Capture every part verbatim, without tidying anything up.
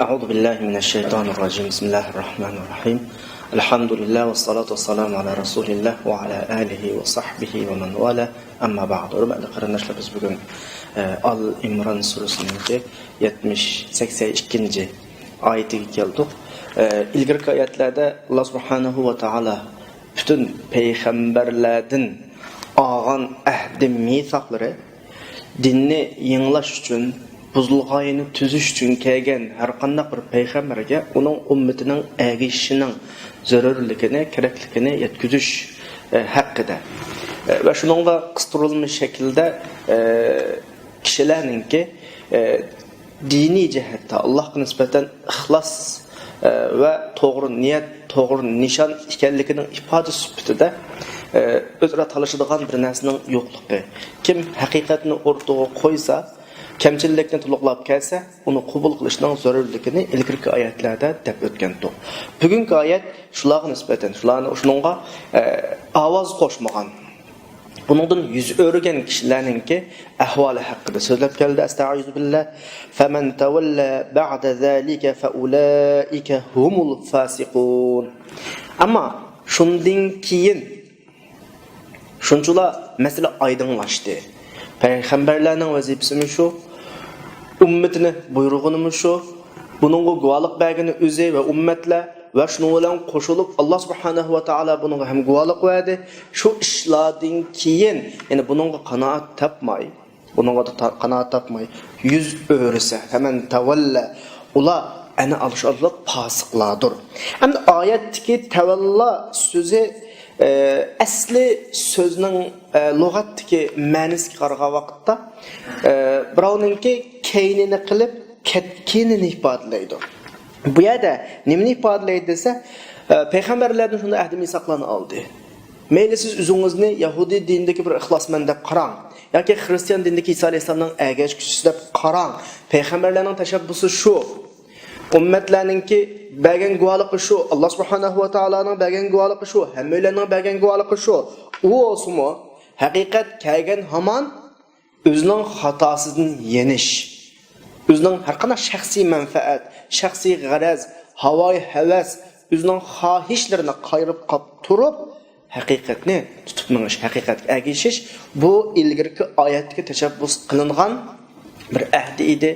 أعوذ بالله من الشيطان الرجيم. بسم الله الرحمن الرحيم. الحمد لله والصلاة والسلام على رسول الله وعلى آله وصحبه ومن والاه. أما بعد. ھۆرمەتلىك قېرىنداشلار، بىز بۈگۈن، ئە، ئال ئىمران سۈرىسىنىڭكى يەتمىش، سەكسەن ئىككىنچى ئايىتىگە كەلدۇق. ئە، ئىلگىرىكى ئايەتلەردە ئاللا سۇبھانەھۇ ۋە تائالا پۈتۈن پەيغەمبەرلەردىن ئالغان ئەھدى مىساقلىرى، دىننى يېڭىلاش ئۈچۈن، بۇزۇلغاننى تۈزۈش ئۈچۈن كەلگەن ھەرقانداق بىر پەيغەمبەرگە ئۇنىڭ ئۈممىتىنىڭ ئەگىشىشىنىڭ زۆرۈرلۈكىنى، كېرەكلىكىنى يەتكۈزۈش، ئە، ھەققىدە. ئە، ۋە شۇنىڭغا قىستۇرۇلما شەكىلدە، ئە، كىشىلەرنىڭكى، ئە، دىنىي جەھەتتە ئاللاھقا نىسبەتەن ئىخلاس، ئە، ۋە توغرا نىيەت، توغرا نىشان ئىكەنلىكىنىڭ ئىپادىسى سۈپىتىدە، ئە، ئۆزئارا تالىشىدىغان بىر نەرسىنىڭ يوقلۇقى. كىم ھەقىقەتنى ئوتتۇرىغا قويسا، كەمچىلىكنى تولۇقلاپ كەلسە، ئۇنى قوبۇل قىلىشنىڭ زۆرۈرلۈكىنى ئىلگىرىكى ئايەتلەردە دەپ ئۆتكەنتۇق. بۈگۈنكى ئايەت شۇلارغا نىسبەتەن، شۇلارنى، شۇنىڭغا، ئە، ئاۋاز قوشمىغان، بۇنىڭدىن يۈز ئۆرۈگەن كىشىلەرنىڭكى ئەھۋالى ھەققىدە سۆزلەپ كەلدى. ئەستەئىزۇ بىللا. فمن تولى بعد ذلك فأولئك هم الفاسقون. ئەمما شۇندىن كېيىن شۇنچىلا مەسىلە ئايدىڭلاشتى. پەيغەمبەرلەرنىڭ ۋەزىپىسىمۇ شۇ، ئۈممىتىنى بۇيرۇغىنىمۇ شۇ، بۇنىڭغا گۇۋاھلىق بەرگىنى ئۆزى ۋە ئۈممەتلەر ۋە شۇنىڭ بىلەن قوشۇلۇپ، ئاللا سۇبھانەھۇ ۋە تائالا بۇنىڭغا ھەم گۇۋاھلىق بەردى. شۇ ئىشلاردىن كېيىن، يەنى بۇنىڭغا قانائەت تاپماي، بۇنىڭغا تا-، قانائەت تاپماي، يۈز ئۆرۈسە، فمن تولى، ئۇلار ئەنە ئاشۇ پاسىقلاردۇر. ئەمدى ئايەتتىكى تەۋەللا سۆزى، ئە، ئەسلى سۆزنىڭ، ئە، لۇغەتتىكى مەنىسىگە قارىغان ۋاقىتتا، ئە، بىراۋنىڭكى كەينىنى قىلىپ كەتكىنىنى ئىپادىلەيدۇ. بۇ يەردە نېمىنى ئىپادىلەيدۇ دېسە، ئە، پەيغەمبەرلەردىن شۇنداق ئەھدى مىساقلارنى ئالدى. مەيلى سىز ئۆزىڭىزنى يەھۇدىي دىنىدىكى بىر ئىخلاسمەن دەپ قاراڭ، ياكى خىرىستىيان دىنىدىكى ئىسا ئەلەيھىسسالامنىڭ ئەگەشكۈچىسى دەپ قاراڭ. پەيغەمبەرلەرنىڭ تەشەببۇسى شۇ. ئۈممەتلەرنىڭكى بەرگەن گۇۋاھلىقى شۇ. ئاللا سۇبھانەھۇ ۋە تائالانىڭ بەرگەن گۇۋاھلىقى شۇ. ھەممەيلەننىڭ بەرگەن گۇۋاھلىقى شۇ. ئۇ بولسىمۇ، ھەقىقەت كەلگەن ھامان ئۆزىنىڭ خاتاسىدىن يېنىش، ئۆزىنىڭ ھەرقانداق شەخسىي مەنپەئەت، شەخسىي غەرەز، ھاۋايى ھەۋەس، ئۆزىنىڭ خاھىشلىرىنى قايرىپ قاپ تۇرۇپ، ھەقىقەتنى تۇتۇپ مېڭىش، ھەقىقەتكە ئەگىشىش، بۇ ئىلگىرىكى ئايەتتىكى تەشەببۇس قىلىنغان بىر ئەھدى ئىدى،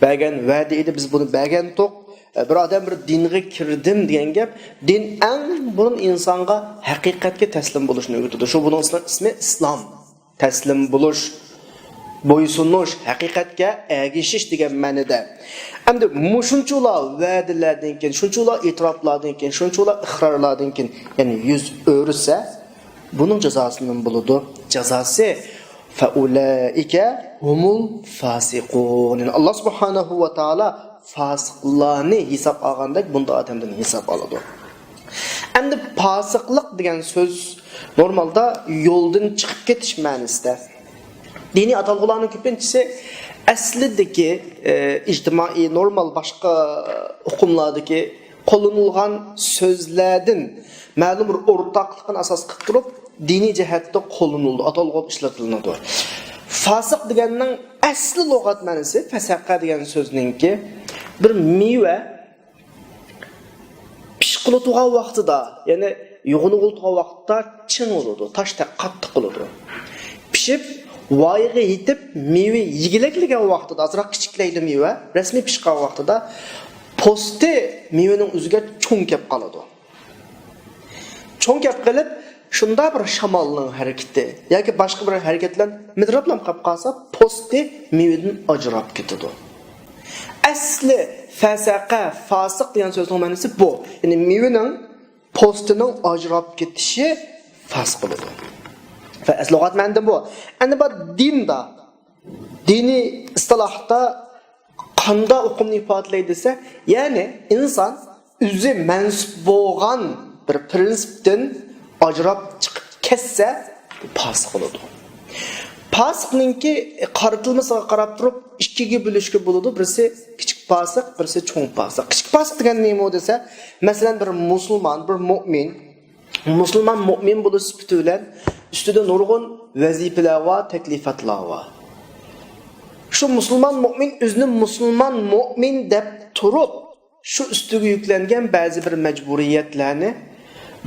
بەرگەن ۋەدە ئىدى، بىز بۇنى بەرگەنتۇق. بىر ئادەم بىر دىنغا كىردىم دېگەن گەپ، دىن ئەڭ بۇرۇن ئىنسانغا ھەقىقەتكە تەسلىم بولۇشنى ئۆگىتىدۇ. شۇ بۇنىڭ ئىسمى ئىسلام. تەسلىم بولۇش، بويسۇنۇش، ھەقىقەتكە ئەگىشىش دېگەن مەنىدە. ئەمدى مۇشۇنچىلا ۋەدىلەردىن كېيىن، شۇنچىلا ئېتىراپلاردىن كېيىن، شۇنچىلا ئىقرارلاردىن كېيىن، يەنى يۈز ئۆرۈسە، بۇنىڭ جازاسى نېمە بولىدۇ؟ جازاسى، فەئۇلەئىكە ھۇمۇل فاسىقۇن. يەنى ئاللا سۇبھانەھۇ ۋە تائالا فاسىقلارنى ھېساب ئالغاندەك بۇنداق ئادەمدىن ھېساب ئالىدۇ. ئەمدى پاسىقلىق دېگەن سۆز نورمالدا يولدىن چىقىپ كېتىش مەنىسىدە. دىنىي ئاتالغۇلارنىڭ كۆپىنچىسى ئەسلىدىكى، ئە، ئىجتىمائىي، نورمال باشقا ئۇقۇملاردىكى قوللىنىلغان سۆزلەردىن مەلۇم بىر ئورتاقلىقنى ئاساس قىلىپ تۇرۇپ، دىنىي جەھەتتە قوللىنىلىدۇ، ئاتالغۇ ئىشلىتىلىدۇ. فاسىق دېگەننىڭ ئەسلى لۇغەت مەنىسى، فەسەقە دېگەن سۆزنىڭكى بىر مېۋە پىشقىلى تۇرغان ۋاقتىدا، يەنى يوغىنىغىلى تۇرغان ۋاقىتتا چىڭ بولىدۇ، تاشتەك قاتتىق بولىدۇ. پىشىپ، ۋايىغا يېتىپ، مېۋە يېگىلەكلىگەن ۋاقتىدا، ئازراق كىچىكلەيدۇ مېۋە، رەسمىي پىشقان ۋاقتىدا پوستى مېۋىنىڭ ئۆزىگە چوڭ كەپ قالىدۇ. چوڭ كەپ قېلىپ، شۇنداق بىر شامالنىڭ ھەرىكىتى ياكى باشقا بىر ھەرىكەت بىلەن مىدىرلاپلا قېلىپ قالسا، پوستى مېۋىدىن ئاجراپ كېتىدۇ. ئەسلى فەسەقە، فاسىق دېگەن سۆزنىڭ مەنىسى بۇ. يەنى مېۋىنىڭ پوستىنىڭ ئاجراپ كېتىشى فاسىق بولىدۇ. فە-، ئەسلى لۇغەت مەنىدە بۇ. ئەمدى بۇ دىندا، دىنىي ئىستىلاھتا قانداق ئۇقۇمنى ئىپادىلەيدۇ دېسە، يەنى ئىنسان ئۆزى مەنسۇپ بولغان بىر پىرىنسىپتىن ئاجراپ چىقىپ كەتسە، پاسىق بولىدۇ. پاسىقنىڭكى قارىتىلمىسىغا قاراپ تۇرۇپ ئىككىگە بۆلۈشكە بولىدۇ. بىرسى كىچىك پاسىق، بىرسى چوڭ پاسىق. كىچىك پاسىق دېگەن نېمە دېسە، مەسىلەن، بىر مۇسۇلمان، بىر مۇئمىن، مۇسۇلمان مۇئمىن بولۇش سۈپىتى بىلەن ئۈستىدە نۇرغۇن ۋەزىپىلەر بار، تەكلىپاتلار بار. شۇ مۇسۇلمان مۇئمىن ئۆزىنى مۇسۇلمان مۇئمىن دەپ تۇرۇپ، شۇ ئۈستىگە يۈكلەنگەن بەزى بىر مەجبۇرىيەتلەرنى،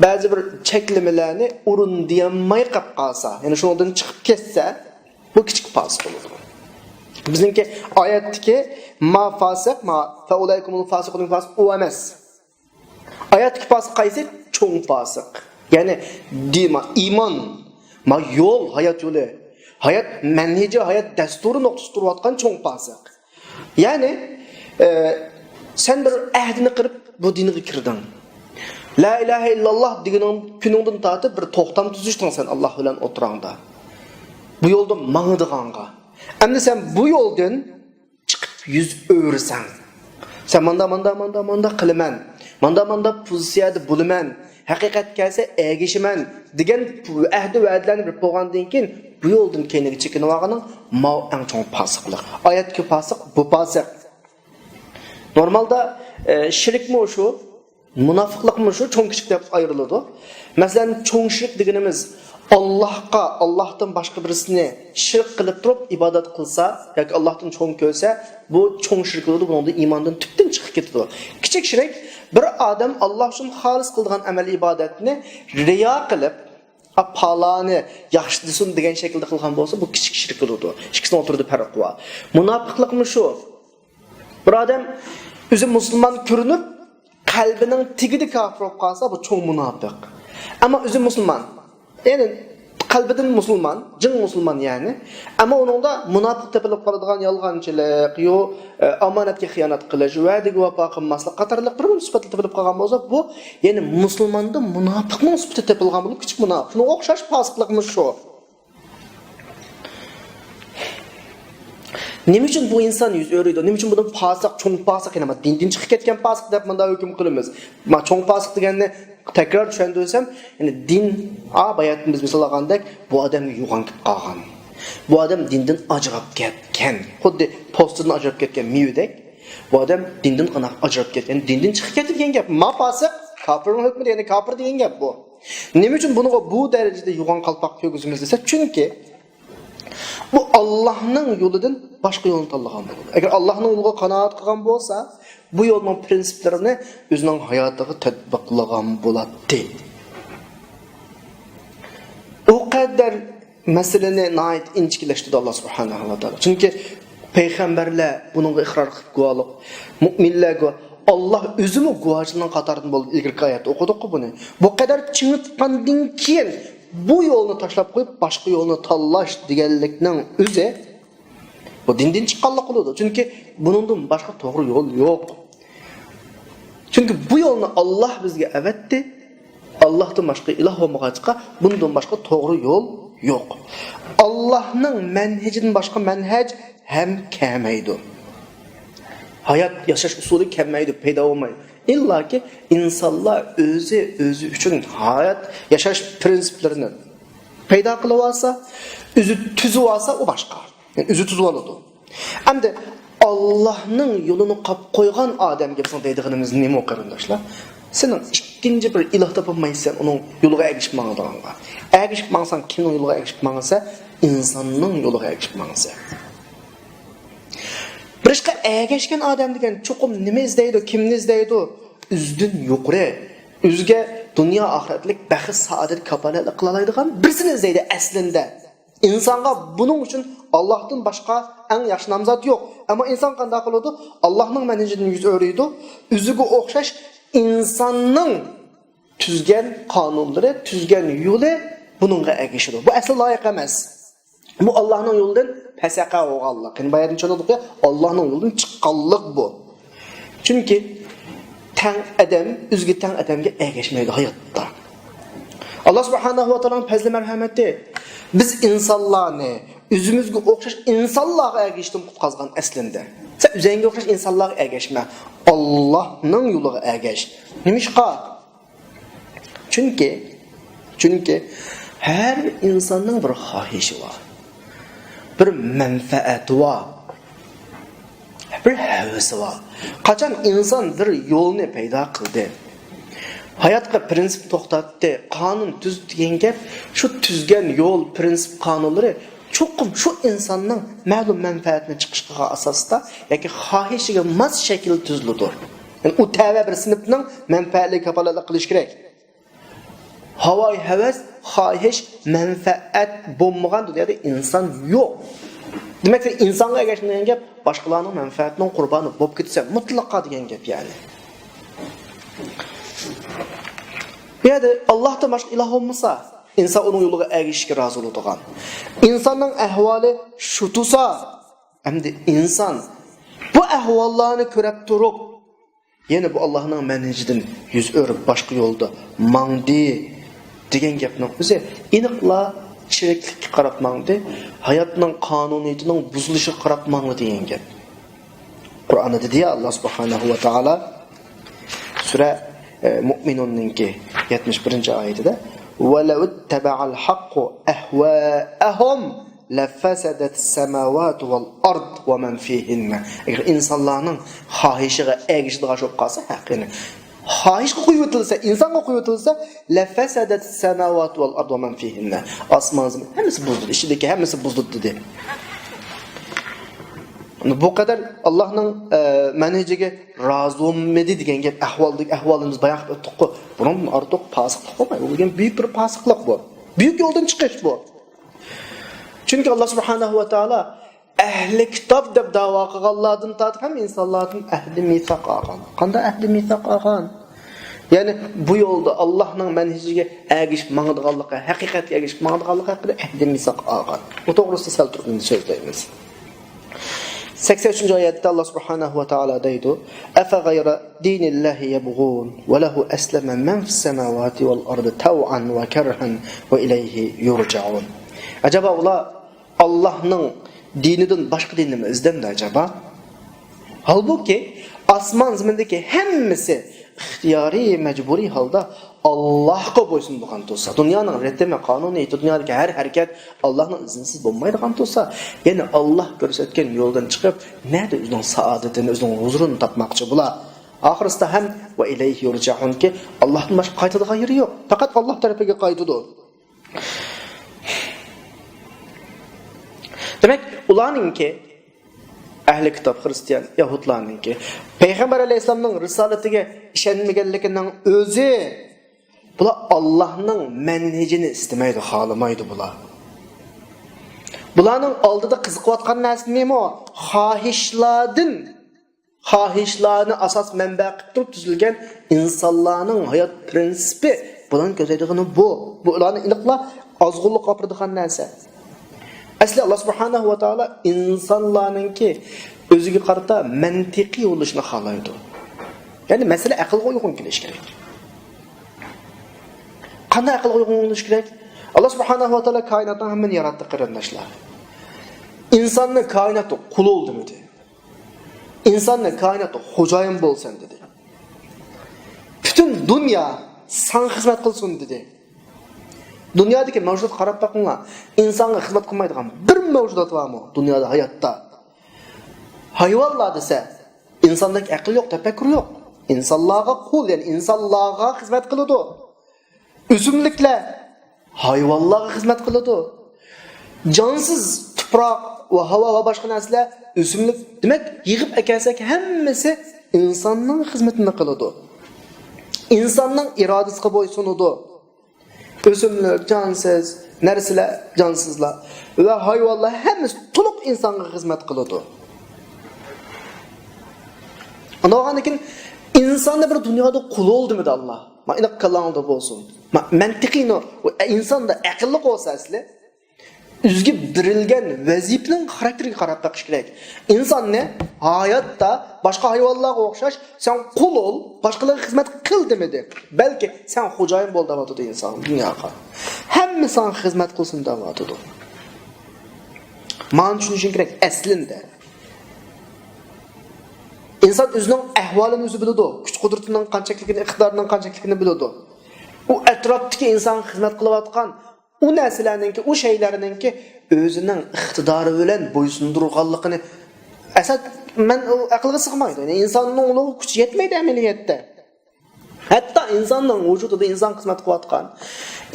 بەزى بىر چەكلىمىلەرنى ئورۇندىيالماي قاپ قالسا، يەنى شۇنىڭدىن چىقىپ كەتسە، بۇ كىچىك پاسىق بولىدۇ. بىزنىڭكى ئايەتتىكى ما فاسىق، ما فەئۇلەيكۇمۇل فاسىقۇن، فاسىق ئۇ ئەمەس. ئايەتتىكى پاسىق قايسى؟ چوڭ پاسىق. يەنى دىما، ئىمان، ما يول، ھايات يولى، ھايات مەنھىجى، ھايات دەستۇرى نۇقتىسى تۇرۇۋاتقان چوڭ پاسىق. يەنى، ئە، سەن بىر ئەھدىنى قىلىپ بۇ دىنغا كىردىڭ. لا ئىلاھە ئىللاللا دېگىنىڭ كۈنۈڭدىن تارتىپ بىر توختام تۈزۈشتىڭ سەن ئاللا بىلەن ئوتتۇراڭدا. بۇ يولدا ماڭىدىغانغا. ئەمدى سەن بۇ يولدىن چىقىپ يۈز ئۆرۈسەڭ، سەن ماندا، ماندا، ماندا، ماندا قىلىمەن، ماندا، ماندا پوزىتسىيەدە بولىمەن، ھەقىقەت كەلسە ئەگىشىمەن دېگەن ئەھدى ۋەدىلەرنى بېرىپ بولغاندىن كېيىن، بۇ يولدىن كەينىگە چېكىنىۋالغىنىڭ ماۋۇ ئەڭ چوڭ پاسىقلىق. ئايەتتىكى پاسىق بۇ پاسىق. نورمالدا، ئە، شىركمۇ شۇ، مۇناپىقلىقمۇ شۇ، چوڭ كىچىك دەپ ئايرىلىدۇ. مەسىلەن، چوڭ شىرك دېگىنىمىز ئاللاھقا، ئاللاھتىن باشقا بىرسىنى شىرك قىلىپ تۇرۇپ ئىبادەت قىلسا ياكى ئاللاھتىن چوڭ كۆرسە، بۇ چوڭ شىرك بولىدۇ، بۇنىڭدا ئىماندىن تۈپتىن چىقىپ كېتىدۇ. كىچىك شىرك، بىر ئادەم ئاللاھ ئۈچۈن خالىس قىلىدىغان ئەمەل ئىبادەتنى رىيا قىلىپ، «ئا، پالانى ياخشى دېسۇن» دېگەن شەكىلدە قىلغان بولسا، بۇ كىچىك شىرك بولىدۇ. ئىككىسىنىڭ ئوتتۇرىدا پەرق بار. مۇناپىقلىقمۇ شۇ. بىر ئادەم ئۆزى مۇسۇلمان كۆرۈنۈپ، قەلبىنىڭ تېگىدە كاپىر بولۇپ قالسا، بۇ چوڭ مۇناپىق. ئەمما ئۆزى مۇسۇلمان، يەنى قەلبىدىن مۇسۇلمان، جىڭ مۇسۇلمان يەنى. ئەمما ئۇنىڭدا مۇناپىق تېپىلىپ قالىدىغان يالغانچىلىق، يو، ئە، ئامانەتكە خىيانەت قىلىش، ۋەدىگە ۋاپا قىلماسلىق قاتارلىق بىر، بىر سۈپەتلەر تېپىلىپ قالغان بولسا، بۇ يەنى مۇسۇلماندا مۇناپىقنىڭ سۈپىتى تېپىلغان بولۇپ، كىچىك مۇناپىق. شۇنىڭغا ئوخشاش پاسىقلىقمۇ شۇ. نېمە ئۈچۈن بۇ ئىنسان يۈز ئۆرۈيدۇ؟ نېمە ئۈچۈن بۇنى پاسىق، چوڭ پاسىق، يەنە دىندىن چىقىپ كەتكەن پاسىق دەپ مۇنداق ھۆكۈم قىلىمىز؟ ما، چوڭ پاسىق دېگەننى تەكرار چۈشەندۈرسەم، يەنى دىن، ئا، باياتىن بىز مىسال ئالغاندەك، بۇ ئادەم يوغان كېلىپ قالغان. بۇ ئادەم دىندىن ئاجراپ كەتكەن. خۇددى پوستىدىن ئاجراپ كەتكەن مېۋىدەك. بۇ ئادەم دىندىن قانداق ئاجراپ كەتكەن؟ دىندىن چىقىپ كەتتى دېگەن گەپ. ما پاسىق، كاپىرنىڭ ھۆكمى دېگەندە كاپىر دېگەن گەپ بۇ. نېمە ئۈچۈن بۇنىڭغا بۇ دەرىجىدە يوغان قالپاق كىيگۈزىمىز دېسە، چۈنكى بۇ ئاللاھنىڭ يولىدىن باشقا يولنى تاللىغان بولىدۇ. ئەگەر ئاللاھنىڭ يولىغا قانائەت قىلغان بولسا، بۇ يولنىڭ پرىنسىپلىرىنى ئۆزىنىڭ ھاياتىغا تەتبىقلىغان بولاتتى. ئۇ قەدەر مەسىلىنى ناھايىتى ئىنچىكىلەشتۈردى ئاللا سۇبھانەھۇ ۋە تائالا. چۈنكى پەيغەمبەرلەر بۇنىڭغا ئىقرار قىلىپ گۇۋاھلىق، مۇئمىنلەر گۇۋاھ، ئاللا ئۆزىمۇ گۇۋاھچىلارنىڭ قاتارىدىن بولدى. ئىلگىرىكى ئايەتتە ئوقۇدۇققۇ بۇنى. بۇ قەدەر چىڭىپ چىققاندىن كېيىن بۇ يولنى تاشلاپ قويۇپ، باشقا يولنى تاللاش دېگەنلىكنىڭ ئۆزى بۇ دىندىن چىققانلىق بولىدۇ. چۈنكى بۇنىڭدىن باشقا توغرا يول يوق. چۈنكى بۇ يولنى ئاللا بىزگە ئەۋەتتى. ئاللاھتىن باشقا ئىلاھ بولمىغاچقا، بۇندىن باشقا توغرا يول يوق. ئاللاھنىڭ مەنھىجىدىن باشقا مەنھەج ھەم كەلمەيدۇ. ھايات ياشاش ئۇسۇلى كەلمەيدۇ، پەيدا بولمايدۇ. ئىللاكى ئىنسانلار ئۆزى، ئۆزى ئۈچۈن ھايات ياشاش پرىنسىپلىرىنى پەيدا قىلىۋالسا، ئۆزى تۈزۈۋالسا، ئۇ باشقا. يەنى ئۆزى تۈزۈۋالىدۇ. ئەمدى ئاللاھنىڭ يولىنى قاپ قويغان ئادەمگە بىزنىڭ دەيدىغىنىمىز نېمە، قېرىنداشلار؟ سېنىڭ ئىككىنچى بىر ئىلاھ تاپالمايسەن ئۇنىڭ يولىغا ئەگىشىپ ماڭىدىغانغا. ئەگىشىپ ماڭساڭ، كىمنىڭ يولىغا ئەگىشىپ ماڭىسەن؟ ئىنساننىڭ يولىغا ئەگىشىپ ماڭىسەن. بىر ئىشقا ئەگەشكەن ئادەم دېگەن چوقۇم نېمە ئىزدەيدۇ، كىمنى ئىزدەيدۇ؟ ئۆزىدىن يۇقىرى، ئۆزىگە دۇنيا ئاخىرەتلىك بەخت سائادەت كاپالەتلىك قىلالايدىغان بىرسىنى ئىزدەيدۇ ئەسلىندە. ئىنسانغا بۇنىڭ ئۈچۈن ئاللاھتىن باشقا ئەڭ ياخشى نامزات يوق. ئەمما ئىنسان قانداق قىلىدۇ؟ ئاللاھنىڭ مەنھىجىدىن يۈز ئۆرۈيدۇ. ئۆزىگە ئوخشاش ئىنساننىڭ تۈزگەن قانۇنلىرى، تۈزگەن يولى بۇنىڭغا ئەگىشىدۇ. بۇ ئەسلى لايىق ئەمەس. بۇ ئاللاھنىڭ يولىدىن پەسەقە بولغانلىق. يەنى بايىقى چۈشەندۇق يا، ئاللاھنىڭ يولىدىن چىققانلىق بۇ. چۈنكى تەڭ ئادەم ئۆزىگە تەڭ ئادەمگە ئەگەشمەيدۇ ھاياتتا. ئاللا سۇبھانەھۇ ۋە تائالانىڭ پەزلى مەرھەمىتى بىز ئىنسانلارنى ئۆزىمىزگە ئوخشاش ئىنسانلارغا ئەگىشىشتىن قۇتقازغان ئەسلىندە. سەن ئۆزۈڭگە ئوخشاش ئىنسانلارغا ئەگەشمە. ئاللاھنىڭ يولىغا ئەگەش. نېمىشقا؟ چۈنكى، چۈنكى ھەر ئىنساننىڭ بىر خاھىشى بار، بىر مەنپەئەتى بار، بىر ھەۋىسى بار. قاچان ئىنسان بىر يولنى پەيدا قىلدى، ھاياتقا پرىنسىپ توختاتتى، قانۇن تۈزدى دېگەن گەپ، شۇ تۈزگەن يول، پرىنسىپ، قانۇنلىرى چوقۇم شۇ ئىنساننىڭ مەلۇم مەنپەئەتىنى چىقىش قىلغان ئاساستا ياكى خاھىشىغا ماس شەكىلدە تۈزۈلىدۇ. يەنى ئۇ تەۋە بىر سىنىپنىڭ مەنپەئەتلىرىگە كاپالەتلىك قىلىش كېرەك. ھاۋايى ھەۋەس، خاھىش، مەنپەئەت بولمىغان دۇنيادا ئىنسان يوق. دېمەك، سەن ئىنسانغا ئەگەشمىگەن گەپ، باشقىلارنىڭ مەنپەئەتىنىڭ قۇربانى بولۇپ كېتىسەن مۇتلەقا دېگەن گەپ يەنى. بۇ يەردە ئاللاھتىن باشقا ئىلاھ بولمىسا، ئىنسان ئۇنىڭ يولىغا ئەگىشىشكە رازى بولىدىغان. ئىنساننىڭ ئەھۋالى شۇ تۇرسا، ئەمدى ئىنسان بۇ ئەھۋاللارنى كۆرۈپ تۇرۇپ، يەنە بۇ ئاللاھنىڭ مەنھىجىدىن يۈز ئۆرۈپ باشقا يولدا ماڭدى دېگەن گەپنىڭ ئۆزى ئېنىقلا چىرىكلىككە قاراپ ماڭدى، ھاياتنىڭ قانۇنىيىتىنىڭ بۇزۇلۇشىغا قاراپ ماڭدى دېگەن گەپ. قۇرئاندا دېدى يا، ئاللا سۇبھانەھۇ ۋە تائالا سۈرە، ئە، مۇئمىنۇننىڭكى يەتمىش بىرىنچى ئايىتىدە، ولو اتبع الحق أهواءهم لفسدت السماوات والأرض ومن فيهن. ئەگەر ئىنسانلارنىڭ خاھىشىغا ئەگىشىدىغان بولۇپ قالسا، ھەق، يەنى خاھىشقا قويۇۋېتىلسە، ئىنسانغا قويۇۋېتىلسە، لفسدت السماوات والأرض ومن فيهن. ئاسمان، زېمىن، ھەممىسى بۇزۇلدى، ئىچىدىكى ھەممىسى بۇزۇلدى دېدى. بۇ قەدەر ئاللاھنىڭ، ئە، مەنھىجىگە رازى بولمىدى دېگەن گەپ، ئەھۋالدىكى ئەھۋالىمىز بايان قىلىپ ئۆتتۇققۇ. بۇنىڭدىن ئارتۇق پاسىقلىق بولمايدۇ. بۇ دېگەن بۈيۈك بىر پاسىقلىق بۇ. بۈيۈك يولدىن چىقىش بۇ. چۈنكى ئاللا سۇبھانەھۇ ۋە تائالا ئەھلى كىتاب دەپ داۋا قىلغانلاردىن تارتىپ ھەممە ئىنسانلاردىن ئەھدى مىساق ئالغان. قانداق ئەھدى مىساق ئالغان؟ يەنى بۇ يولدا ئاللاھنىڭ مەنھىجىگە ئەگىشىپ ماڭىدىغانلىقى، ھەقىقەتكە ئەگىشىپ ماڭىدىغانلىقى ھەققىدە ئەھدى مىساق ئالغان. بۇ توغرىسىدا سەل تۇرۇپ ئەمدى سۆزلەيمىز. سەكسەن ئۈچىنچى ئايەتتە ئاللا سۇبھانەھۇ ۋە تائالا دەيدۇ، أفغير دين الله يبغون وله أسلم من في السماوات والأرض طوعا وكرها وإليه يرجعون. ئەجەبا ئۇلار ئاللاھنىڭ دىنىدىن باشقا دىننىمۇ ئىزدەمدۇ ئەجەبا؟ ھالبۇكى، ئاسمان زېمىندىكى ھەممىسى ئىختىيارىي، مەجبۇرىي ھالدا ئاللاھقا بويسۇنىدىغان تۇرسا، دۇنيانىڭ رىتىمى، قانۇنىيىتى، دۇنيادىكى ھەر ھەرىكەت ئاللاھنىڭ ئىزنىسىز بولمايدىغان تۇرسا، يەنە ئاللاھ كۆرسەتكەن يولدىن چىقىپ، نەدە ئۆزىنىڭ سائادىتىنى، ئۆزىنىڭ ھۇزۇرىنى تاپماقچى بۇلار؟ ئاخىرسىدا ھەم ۋە ئىلەيھى يۇرجەئۇنكى، ئاللاھتىن باشقا قايتىدىغان يېرى يوق. پەقەت ئاللاھ تەرىپىگە قايتىدۇ. دېمەك، ئۇلارنىڭكى، ئەھلى كىتاب، خىرىستىيان، يەھۇدلارنىڭكى، پەيغەمبەر ئەلەيھىسسالامنىڭ رىسالىتىگە ئىشەنمىگەنلىكىنىڭ ئۆزى، بۇلار ئاللاھنىڭ مەنھىجىنى ئىستىمەيدۇ، خالىمايدۇ بۇلار. بۇلارنىڭ ئالدىدا قىزىقىۋاتقان نەرسە نېمە؟ خاھىشلاردىن خاھىشلارنى ئاساس مەنبە قىلىپ تۇرۇپ تۈزۈلگەن ئىنسانلارنىڭ ھايات پىرىنسىپى، بۇلارنىڭ كۆزلەيدىغىنى بۇ. بۇ ئۇلارنى ئېنىقلا ئازغۇنلۇققا ئاپىرىدىغان نەرسە. ئەسلى ئاللا سۇبھانەھۇ ۋە تائالا ئىنسانلارنىڭكى ئۆزىگە قارىتا مەنتىقىي بولۇشىنى خالايدۇ. يەنى مەسىلە ئەقىلگە ئۇيغۇن كېلىشى كېرەك. قانداق ئەقىلگە ئۇيغۇن بولۇشى كېرەك؟ ئاللا سۇبھانەھۇ ۋە تائالا كائىناتنىڭ ھەممىنى ياراتتى، قېرىنداشلار. ئىنساننى كائىناتتا قۇل بول دېمىدى. ئىنساننى كائىناتتا خوجايىن بول سەن دېدى. پۈتۈن دۇنيا ساڭا خىزمەت قىلسۇن دېدى. دۇنيادىكى مەۋجۇداتقا قاراپ بېقىڭلار. ئىنسانغا خىزمەت قىلمايدىغان بىر مەۋجۇدات بارمۇ دۇنيادا ھاياتتا؟ ھايۋانلار دېسە، ئىنساندەك ئەقىل يوق، تەپەككۇر يوق. ئىنسانلارغا قۇل، يەنى ئىنسانلارغا خىزمەت قىلىدۇ. ئۆسۈملۈكلەر ھايۋانلارغا خىزمەت قىلىدۇ. جانسىز تۇپراق ۋە ھاۋا ۋە باشقا نەرسىلەر، ئۆسۈملۈك، دېمەك، يىغىپ ئەكەلسەك، ھەممىسى ئىنساننىڭ خىزمىتىنى قىلىدۇ. ئىنساننىڭ ئىرادىسىگە بويسۇنىدۇ. ئۆسۈملۈك، جانسىز، نەرسىلەر، جانسىزلار ۋە ھايۋانلار ھەممىسى تولۇق ئىنسانغا خىزمەت قىلىدۇ. ئۇنداق بولغاندىكىن ئىنساننى بىر دۇنيادا قۇل بول دېمىدى ئاللا. ما ئېنىق كاللاڭدا بولسۇن. ما مەنتىقىي نو، ئۇ ئىنساندا ئەقىللىق بولسا ئەسلى، ئۆزىگە بېرىلگەن ۋەزىپىنىڭ خاراكتېرىگە قاراپ بېقىش كېرەك. ئىنساننى ھاياتتا باشقا ھايۋانلارغا ئوخشاش سەن قۇل بول، باشقىلارغا خىزمەت قىل دېمىدى. بەلكى سەن خوجايىن بول دەۋاتىدۇ ئىنسان دۇنياغا. ھەممە ساڭا خىزمەت قىلسۇن دەۋاتىدۇ. مانا چۈشىنىشىڭ كېرەك ئەسلىندە. ئىنسان ئۆزىنىڭ ئەھۋالىنى ئۆزى بىلىدۇ. كۈچ قۇدرىتىنىڭ قانچىلىكىنى، ئىقتىدارىنىڭ قانچىلىكىنى بىلىدۇ. ئۇ ئەتراپتىكى ئىنسانغا خىزمەت قىلىۋاتقان ئۇ نەرسىلەرنىڭكى، ئۇ شەيلەرنىڭكى ئۆزىنىڭ ئىقتىدارى بىلەن بويسۇندۇرغانلىقىنى ئەسەت مەن ئۇ ئەقىلگە سىغمايدۇ. يەنى ئىنساننىڭ ئۇنىڭغا كۈچى يەتمەيدۇ ئەمەلىيەتتە. ھەتتا ئىنساننىڭ ۋۇجۇدىدا ئىنسان خىزمەت قىلىۋاتقان،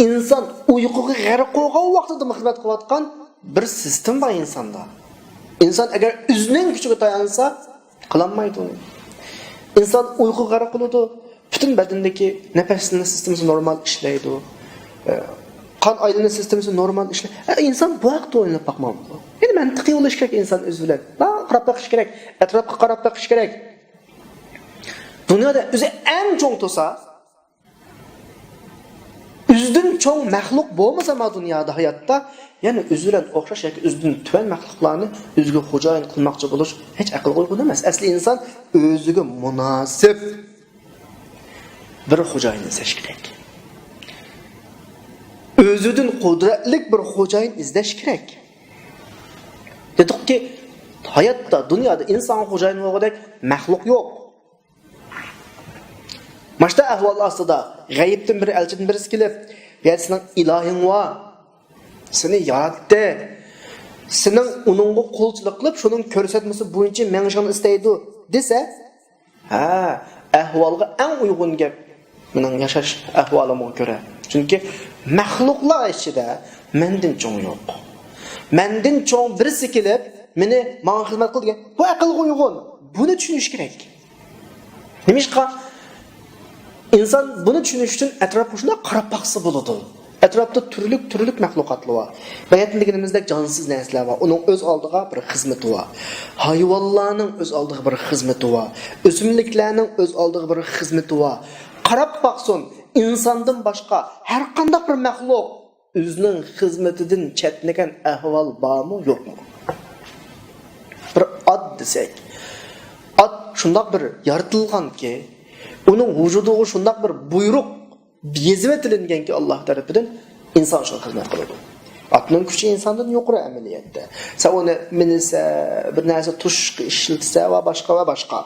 ئىنسان ئۇيقۇغا غەرق بولغان ۋاقتىدىمۇ خىزمەت قىلىۋاتقان بىر سىستېما بار ئىنساندا. ئىنسان ئەگەر ئۆزىنىڭ كۈچىگە تايانسا، قىلالمايدۇ ئۇنى. ئىنسان ئۇيقۇغا غەرق بولىدۇ. پۈتۈن بەدىنىدىكى نەپەس سىستېمىسى نورمال ئىشلەيدۇ. ئە، قان ئايلىنىش سىستېمىسى نورمال ئىشلەيدۇ. ئە، ئىنسان بۇ ھەقتە ئويلىنىپ باقمامدۇ؟ يەنى مەنتىقىي بولۇش كېرەك ئىنسان ئۆزى بىلەن. لا، قاراپ بېقىش كېرەك. ئەتراپقا قاراپ بېقىش كېرەك. دۇنيادا ئۆزى ئەڭ چوڭ تۇرسا، ئۆزىدىن چوڭ مەخلۇق بولمىسا ما دۇنيادا ھاياتتا، يەنە ئۆزى بىلەن ئوخشاش ياكى ئۆزىدىن تۆۋەن مەخلۇقلارنى ئۆزىگە خوجايىن قىلماقچى بولۇش ھېچ ئەقىلگە ئۇيغۇن ئەمەس. ئەسلى ئىنسان ئۆزىگە مۇناسىپ بىر خوجايىن ئىزدەش كېرەك. ئۆزىدىن قۇدرەتلىك بىر خوجايىن ئىزدەش كېرەك. دېدۇقكى، ھاياتتا، دۇنيادا ئىنسانغا خوجايىن بولغۇدەك مەخلۇق يوق. ماشتا ئەھۋال ئاستىدا غەيىبتىن بىر ئەلچىدىن بىرسى كېلىپ، يا سېنىڭ ئىلاھىڭ بار، سېنى ياراتتى، سېنىڭ ئۇنىڭغا قۇلچىلىق قىلىپ، شۇنىڭ كۆرسەتمىسى بويىچە مېڭىشىڭنى ئىستەيدۇ دېسە، ھە، ئەھۋالغا ئەڭ ئۇيغۇن گەپ مېنىڭ ياشاش ئەھۋالىمغا كۆرە. چۈنكى مەخلۇقلار ئىچىدە مەندىن چوڭ يوق. مەندىن چوڭ بىرسى كېلىپ، مېنى، ماڭا خىزمەت قىل دېگەن، بۇ ئەقىلگە ئۇيغۇن. بۇنى چۈشىنىش كېرەك. نېمىشقا؟ ئىنسان بۇنى چۈشىنىش ئۈچۈن ئەتراپقا شۇنداق قاراپ باقسا بولىدۇ. ئەتراپتا تۈرلۈك، تۈرلۈك مەخلۇقاتلار بار. باياتىن دېگىنىمىزدەك جانسىز نەرسىلەر بار. ئۇنىڭ ئۆز ئالدىغا بىر خىزمىتى بار. ھايۋانلارنىڭ ئۆز ئالدىغا بىر خىزمىتى بار. ئۆسۈملۈكلەرنىڭ ئۆز ئالدىغا بىر خىزمىتى بار. قاراپ باقسۇن، ئىنساندىن باشقا ھەر قانداق بىر مەخلۇق ئۆزىنىڭ خىزمىتىدىن چەتنىگەن ئەھۋال بارمۇ، يوقمۇ؟ بىر ئات دېسەك، ئات شۇنداق بىر يارىتىلغانكى، ئۇنىڭ ۋۇجۇدىغا شۇنداق بىر بۇيرۇق يېزىۋېتىلىنگەنكى، ئاللاھ تەرىپىدىن، ئىنسان شۇڭا خىزمەت قىلىدۇ. ئاتنىڭ كۈچى ئىنساندىن يۇقىرى ئەمەلىيەتتە. سەن ئۇنى مىنسە، بىر نەرسە توشۇشقا ئىشلىتسە ۋە باشقا ۋە باشقا.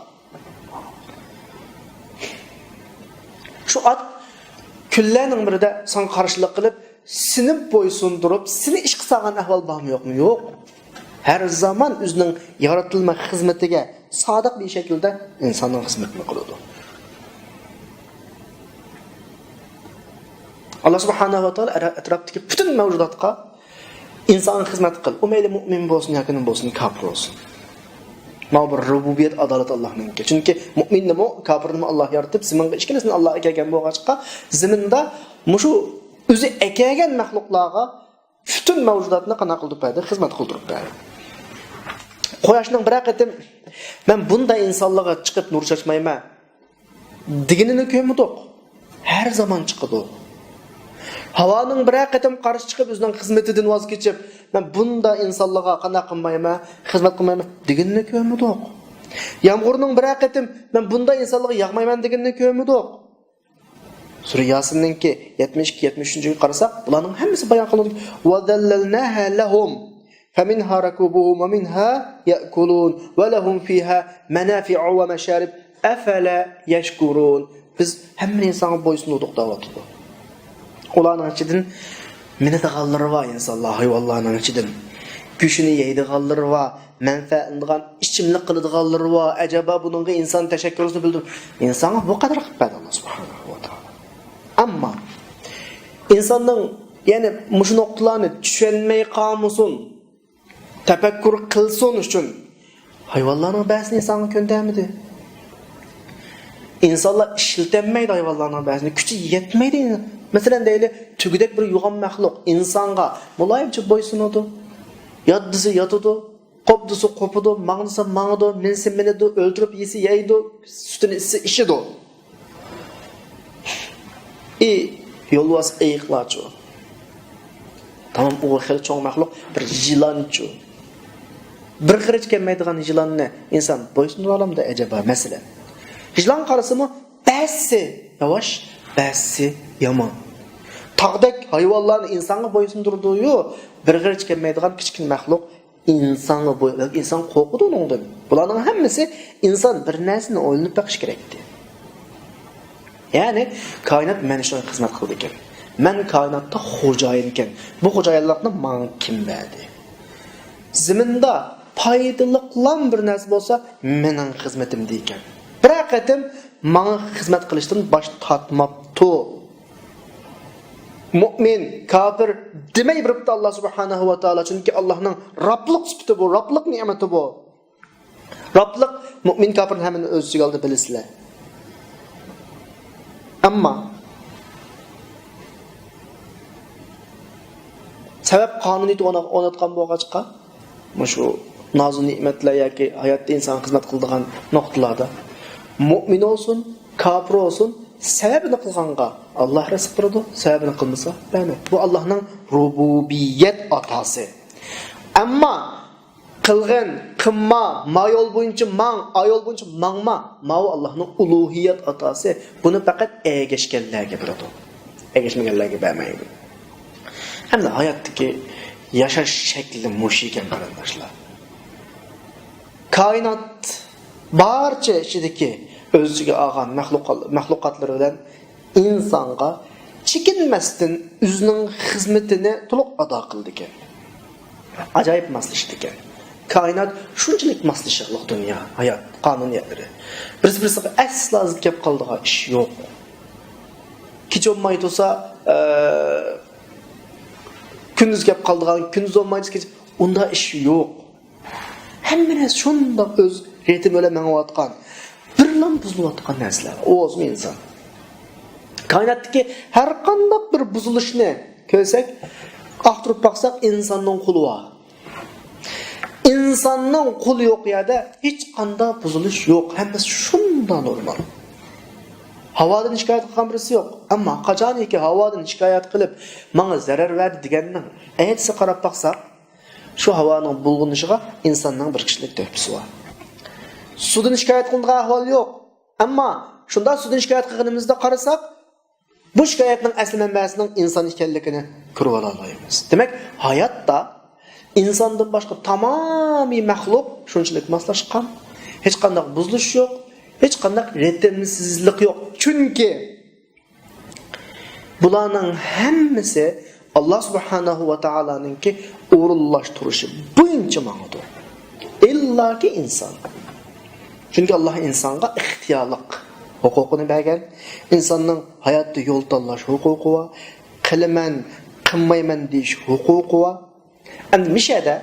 شۇ ئات كۈنلەرنىڭ بىرىدە ساڭا قارشىلىق قىلىپ، سېنى بويسۇندۇرۇپ، سېنى ئىشقا سالغان ئەھۋال بارمۇ، يوقمۇ؟ يوق. ھەر زامان ئۆزىنىڭ يارىتىلما خىزمىتىگە سادىق بىر شەكىلدە ئىنساننىڭ خىزمىتىنى قىلىدۇ. ئاللاھ سۇبھانەھۇ ۋە تائالا ئەتراپتىكى پۈتۈن مەۋجۇداتقا ئىنسانغا خىزمەت قىل. ئۇ مەيلى مۇئمىن بولسۇن ياكى نېمە بولسۇن، كاپىر بولسۇن. مانا بۇ رۇبۇبىيەت ئادالىتى ئاللاھنىڭكى. چۈنكى مۇئمىننىمۇ، كاپىرنىمۇ ئاللاھ يارىتىپ، زېمىنغا ئىككىلىسىنى ئاللاھ ئەكەلگەن بولغاچقا، زېمىندا مۇشۇ ئۆزى ئەكەلگەن مەخلۇقلارغا پۈتۈن مەۋجۇداتنى قانداق قىلدۇرۇپ بەردى؟ خىزمەت قىلدۇرۇپ بەردى. قۇياشنىڭ بىرەر قېتىم، مەن بۇنداق ئىنسانلارغا چىقىپ نۇر چاچمايمەن، دېگىنىنى كۆرمىدۇق. ھەر زامان چىقىدۇ. ھاۋانىڭ بىرەر قېتىم قارشى چىقىپ، ئۆزىنىڭ خىزمىتىدىن ۋاز كېچىپ، مەن بۇنداق ئىنسانلارغا قانداق قىلمايمەن، خىزمەت قىلمايمەن دېگىنىنى كۆرمىدۇق. يامغۇرنىڭ بىرەر قېتىم، مەن بۇنداق ئىنسانلارغا ياغمايمەن دېگىنىنى كۆرمىدۇق. سۈرە ياسىننىڭكى يەتمىش ئىككى، يەتمىش ئۈچىنچىگە قارىساق، بۇلارنىڭ ھەممىسى بايان قىلىنىدۇ. وَذَلَّلْنَاهَا لَهُمْ فَمِنْهَا رَكُوبُهُمْ وَمِنْهَا يَأْكُلُونَ وَلَهُمْ فِيهَا مَنَافِعُ وَمَشَارِبُ أَفَلَا يَشْكُرُونَ. بىز ھەممىنى ساڭا بويسۇندۇردۇق دەۋاتىدۇ. ئۇلارنىڭ ئىچىدىن مىنىدىغانلىرى بار ئىنسانلار، ھايۋانلارنىڭ ئىچىدىن. گۆشىنى يەيدىغانلىرى بار، مەنپەئەتلىنىدىغان، ئىچىملىك قىلىدىغانلىرى بار. ئەجەبا بۇنىڭغا ئىنسان تەشەككۈر قىلسا بىلدۈرۈپ، ئىنسانغا بۇ قەدەر قىلىپ بەردى ئاللاھ سۇبھانەھۇ ۋە تائالا. ئەمما ئىنساننىڭ، يەنى مۇشۇ نۇقتىلارنى چۈشەنمەي قالمىسۇن، تەپەككۇر قىلسۇن ئۈچۈن ھايۋانلارنىڭ بەزىسىنى ئىنسانغا كۆندەرمىدى. ئىنسانلار ئىشلىتەلمەيدۇ ھايۋانلارنىڭ بەزىسىنى، كۈچى يەتمەيدۇ. مەسىلەن دەيلى، تۆگىدەك بىر يوغان مەخلۇق ئىنسانغا مۇلايىمچە بويسۇنىدۇ. يات دېسە ياتىدۇ، قوپ دېسە قوپىدۇ، ماڭ دېسە ماڭىدۇ، مىنسە مىنىدۇ، ئۆلتۈرۈپ يېسە يەيدۇ، سۈتىنى ئىچسە ئىچىدۇ. ئى يولۋاس ئېيىقلارچۇ؟ تامام، ئۇ خېلى چوڭ مەخلۇق، بىر يىلانچۇ؟ بىر غېرىچ كەلمەيدىغان يىلاننى ئىنسان بويسۇندۇرالامدۇ ئەجەبا؟ مەسىلەن، يىلان قارىسىمۇ بەزىسى ياۋاش، بەزىسى يامان. تاغدەك ھايۋانلارنى ئىنسانغا بويسۇندۇرىدۇ-يۇ، بىر غېرىچ كەلمەيدىغان كىچىككىنە مەخلۇق ئىنسانغا بوي-، بەلكى ئىنسان قورقىدۇ ئۇنىڭدىن. بۇلارنىڭ ھەممىسى ئىنسان بىر نەرسىنى ئويلىنىپ بېقىش كېرەكتى. يەنى، كائىنات مەن ئۈچۈن خىزمەت قىلىدىكەن. مەن كائىناتتا خوجايىنكەن. بۇ خوجايىنلىقنى ماڭا كىم بەردى؟ زېمىندا پايدىلىقلام بىر نەرسە بولسا، مېنىڭ خىزمىتىمدىكەن. بىرەر قېتىم ماڭا خىزمەت قىلىشتىن باش تارتماپتۇ. مۇئمىن، كاپىر دېمەي بېرىپتۇ ئاللاھ سۇبھانەھۇ ۋە تائالا. چۈنكى ئاللاھنىڭ رابلىق سۈپىتى بۇ، رابلىق نېمىتى بۇ. رابلىق، مۇئمىن، كاپىرنى ھەممىنى ئۆز ئىچىگە ئالدى، بىلىسىلەر. ئەمما سەۋەب قانۇنىيىتى ئورنا-، ئورناتقان بولغاچقا، مۇشۇ نازۇ نېمەتلەر ياكى ھاياتتا ئىنسانغا خىزمەت قىلىدىغان نۇقتىلاردا مۆمىن بولسۇن، كاپىر بولسۇن، سەۋەبىنى قىلغانغا ئاللاھ رىزىق بېرىدۇ، سەۋەبىنى قىلمىسا بەرمەيدۇ. بۇ ئاللاھنىڭ رۇبۇبىيەت ئاتاسى. ئەمما قىلغىن، قىلما، ما يول بويىچە ماڭ، ئا يول بويىچە ماڭما، ماۋۇ ئاللاھنىڭ ئۇلۇھىيەت ئاتاسى. بۇنى پەقەت ئەگەشكەنلەرگە بېرىدۇ، ئەگەشمىگەنلەرگە بەرمەيدۇ. ھەمدە ھاياتتىكى ياشاش شەكلى مۇشۇ ئىكەن، قېرىنداشلار. كائىنات بارچە ئىچىدىكى ئۆز ئىچىگە ئالغان مەخلۇقا-، مەخلۇقاتلىرى بىلەن ئىنسانغا چېكىنمەستىن ئۆزىنىڭ خىزمىتىنى تولۇق ئادا قىلىدىكەن. ئاجايىپ ماسلىشىدىكەن. كائىنات شۇنچىلىك ماسلىشىقلىق دۇنيا، ھايات، قانۇنىيەتلىرى. بىرسى-بىرسىگە ئەسلا زىت كەپ قالىدىغان ئىش يوق. كېچە بولماي تۇرسا، ئە، كۈندۈز كەپ قالىدىغان، كۈندۈز بولماي تۇرسا كېچە، ئۇنداق ئىش يوق. ھەممە نەرسە شۇنداق ئۆز رىتىمى بىلەن مېڭىۋاتقان، بىرلا بۇزۇلۇۋاتقان نەرسىلەر. ئۇ بولسىمۇ ئىنسان. كائىناتتىكى ھەر قانداق بىر بۇزۇلۇشنى كۆرسەك، ئاختۇرۇپ باقساق، ئىنساننىڭ قولى بار. ئىنساننىڭ قولى يوق يەردە ھېچقانداق بۇزۇلۇش يوق. ھەممىسى شۇنداق نورمال. ھاۋادىن شىكايەت قىلغان بىرسى يوق. ئەمما قاچانكى ھاۋادىن شىكايەت قىلىپ، ماڭا زەرەر بەردى دېگەننىڭ ئەتىسىگە قاراپ باقساق، شۇ ھاۋانىڭ بۇلغىنىشىغا ئىنساننىڭ بىر كىشىلىك تۆھپىسى بار. سۇدىن شىكايەت قىلىنىدىغان ئەھۋال يوق. ئەمما شۇنداق سۇدىن شىكايەت قىلغىنىمىزدا قارىساق، بۇ شىكايەتنىڭ ئەسلى مەنبەسىنىڭ ئىنسان ئىكەنلىكىنى كۆرۈۋالالايمىز. دېمەك، ھاياتتا ئىنساندىن باشقا تامامىي مەخلۇق شۇنچىلىك ماسلاشقان، ھېچقانداق بۇزۇلۇش يوق، ھېچقانداق رىتىمسىزلىق يوق. چۈنكى بۇلارنىڭ ھەممىسى ئاللا سۇبھانەھۇ ۋە تائالانىڭكى ئورۇنلاشتۇرۇشى بويىچە ماڭىدۇ. ئىللاكى ئىنسان. چۈنكى ئاللا ئىنسانغا ئىختىيارلىق ھوقۇقىنى بەرگەن. ئىنساننىڭ ھاياتتا يول تاللاش ھوقۇقى بار. قىلىمەن، قىلمايمەن دېيىش ھوقۇقى بار. ئەمدى مىشەدە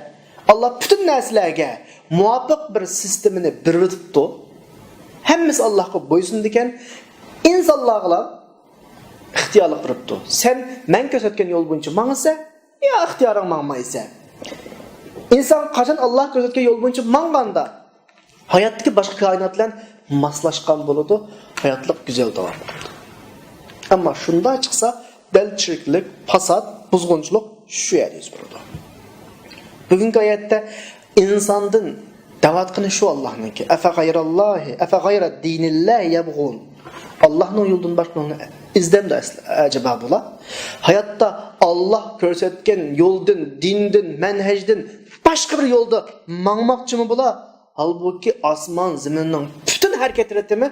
ئاللا پۈتۈن نەرسىلەرگە مۇۋاپىق بىر سىستېمىنى بېرىۋېتىپتۇ. ھەممىسى ئاللاغا بويسۇنىدىكەن. ئىنسانلارغىلا ئىختىيارلىق بېرىپتۇ. سەن مەن كۆرسەتكەن يول بويىچە ماڭىسەن، يا ئىختىيارىڭ ماڭمايسەن. ئىنسان قاچان ئاللا كۆرسەتكەن يول بويىچە ماڭغاندا، ھاياتتىكى باشقا كائىنات بىلەن ماسلاشقان بولىدۇ، ھاياتلىق گۈزەل داۋام قىلىدۇ. ئەمما شۇنداق چىقسا، دەل چىرىكلىك، پاسات، بۇزغۇنچىلىق شۇ يەردە يۈز بېرىدۇ. بۈگۈنكى ئايەتتە ئىنساندىن دەۋاتقىنى شۇ ئاللانىڭكى. ئەفەغەيرەللاھى، ئەفەغەيرە دىنىللاھى يەبغۇن. ئاللانىڭ يولىدىن باشقا يولنى ئىزدەمدۇ ئەسلى، ئەجەبا بۇلار؟ ھاياتتا ئاللا كۆرسەتكەن يولدىن، دىندىن، مەنھەجدىن باشقا بىر يولدا ماڭماقچىمۇ بۇلار؟ ھالبۇكى، ئاسمان زېمىننىڭ پۈتۈن ھەرىكەت رىتىمى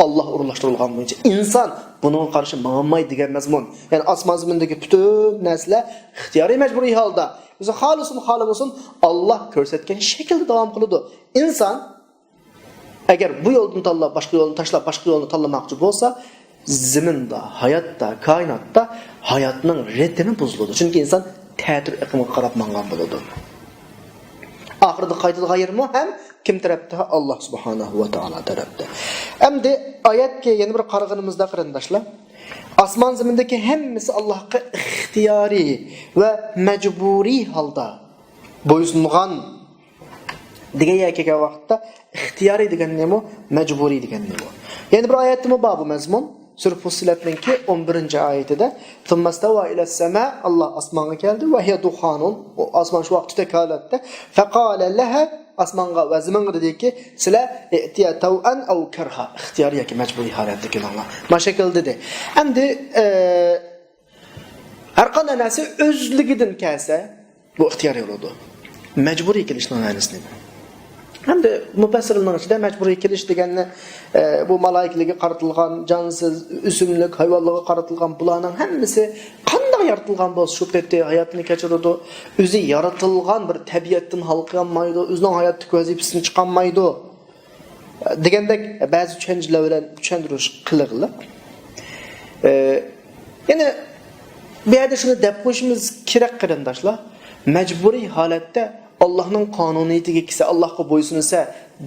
ئاللا ئورۇنلاشتۇرۇلغان بويىچە. ئىنسان بۇنىڭغا قارشى ماڭالمايدۇ دېگەن مەزمۇن. يەنى ئاسمان زېمىندىكى پۈتۈن نەرسىلەر ئىختىيارىي، مەجبۇرىي ھالدا، ئۆزى خالىسۇن، خالىمىسۇن، ئاللا كۆرسەتكەن شەكىلدە داۋام قىلىدۇ. ئىنسان ئەگەر بۇ يولدىن تاللاپ، باشقا يولنى تاشلاپ، باشقا يولنى تاللىماقچى بولسا، زېمىندا، ھاياتتا، كائىناتتا ھاياتنىڭ رىتىمى بۇزۇلىدۇ. چۈنكى ئىنسان تەتۈر ئېقىمغا قاراپ ماڭغان بولىدۇ. ئاخىرىدا قايتىدىغان يېرىمۇ ھەم كىم تەرەپتە؟ ئاللا سۇبھانەھۇ ۋە تائالا تەرەپتە. ئەمدى ئايەتكە يەنە بىر قارىغىنىمىزدا، قېرىنداشلار، ئاسمان زېمىندىكى ھەممىسى ئاللاغا ئىختىيارىي ۋە مەجبۇرىي ھالدا بويسۇنغان دېگەن يەرگە كەلگەن ۋاقىتتا، ئىختىيارىي دېگەن نېمە؟ مەجبۇرىي دېگەن نېمە؟ يەنە بىر ئايەتتىمۇ بار بۇ مەزمۇن. سۈرە فۇسسىلەتنىڭكى ئون بىرىنچى ئايىتىدە، ثم استوى إلى السماء، ئاللا ئاسمانغا كەلدى، وهي دخان، ئۇ ئاسمان شۇ ۋاقىت تۈتەك ھالەتتە، فقال لها، ئاسمانغا ۋە زېمىنغا دېدىكى، سىلەر ائتيا طوعا أو كرها، ئىختىيارىي ياكى مەجبۇرىي ھالەتتە كېلىڭلار. مانا شەكىلدە دېدى. ئەمدى، ئە، ھەر قانداق نەرسە ئۆزلۈكىدىن كەلسە، بۇ ئىختىيارىي بولىدۇ. مەجبۇرىي كېلىشنىڭ مەنىسى نېمە؟ ھەمدە مۇپەسسىرلەرنىڭ ئىچىدە مەجبۇرىي كېلىش دېگەننى، ئە، بۇ مالائىكىلەرگە قارىتىلغان، جانسىز، ئۆسۈملۈك، ھايۋانلارغا قارىتىلغان، بۇلارنىڭ ھەممىسى قانداق يارىتىلغان بولسا، شۇ پېتى ھاياتىنى كەچۈرىدۇ. ئۆزى يارىتىلغان بىر تەبىئەتتىن ھالقىيالمايدۇ، ئۆزىنىڭ ھاياتتىكى ۋەزىپىسىنى چىقارمايدۇ. دېگەندەك بەزى چۈشەنچىلەر بىلەن چۈشەندۈرۈش قىلىغلىق. ئە، يەنە بۇ يەردە شۇنى دەپ قويۇشىمىز كېرەك، قېرىنداشلار. مەجبۇرىي ھالەتتە ئاللاھنىڭ قانۇنىيىتىگە كىرسە، ئاللاھقا بويسۇنسا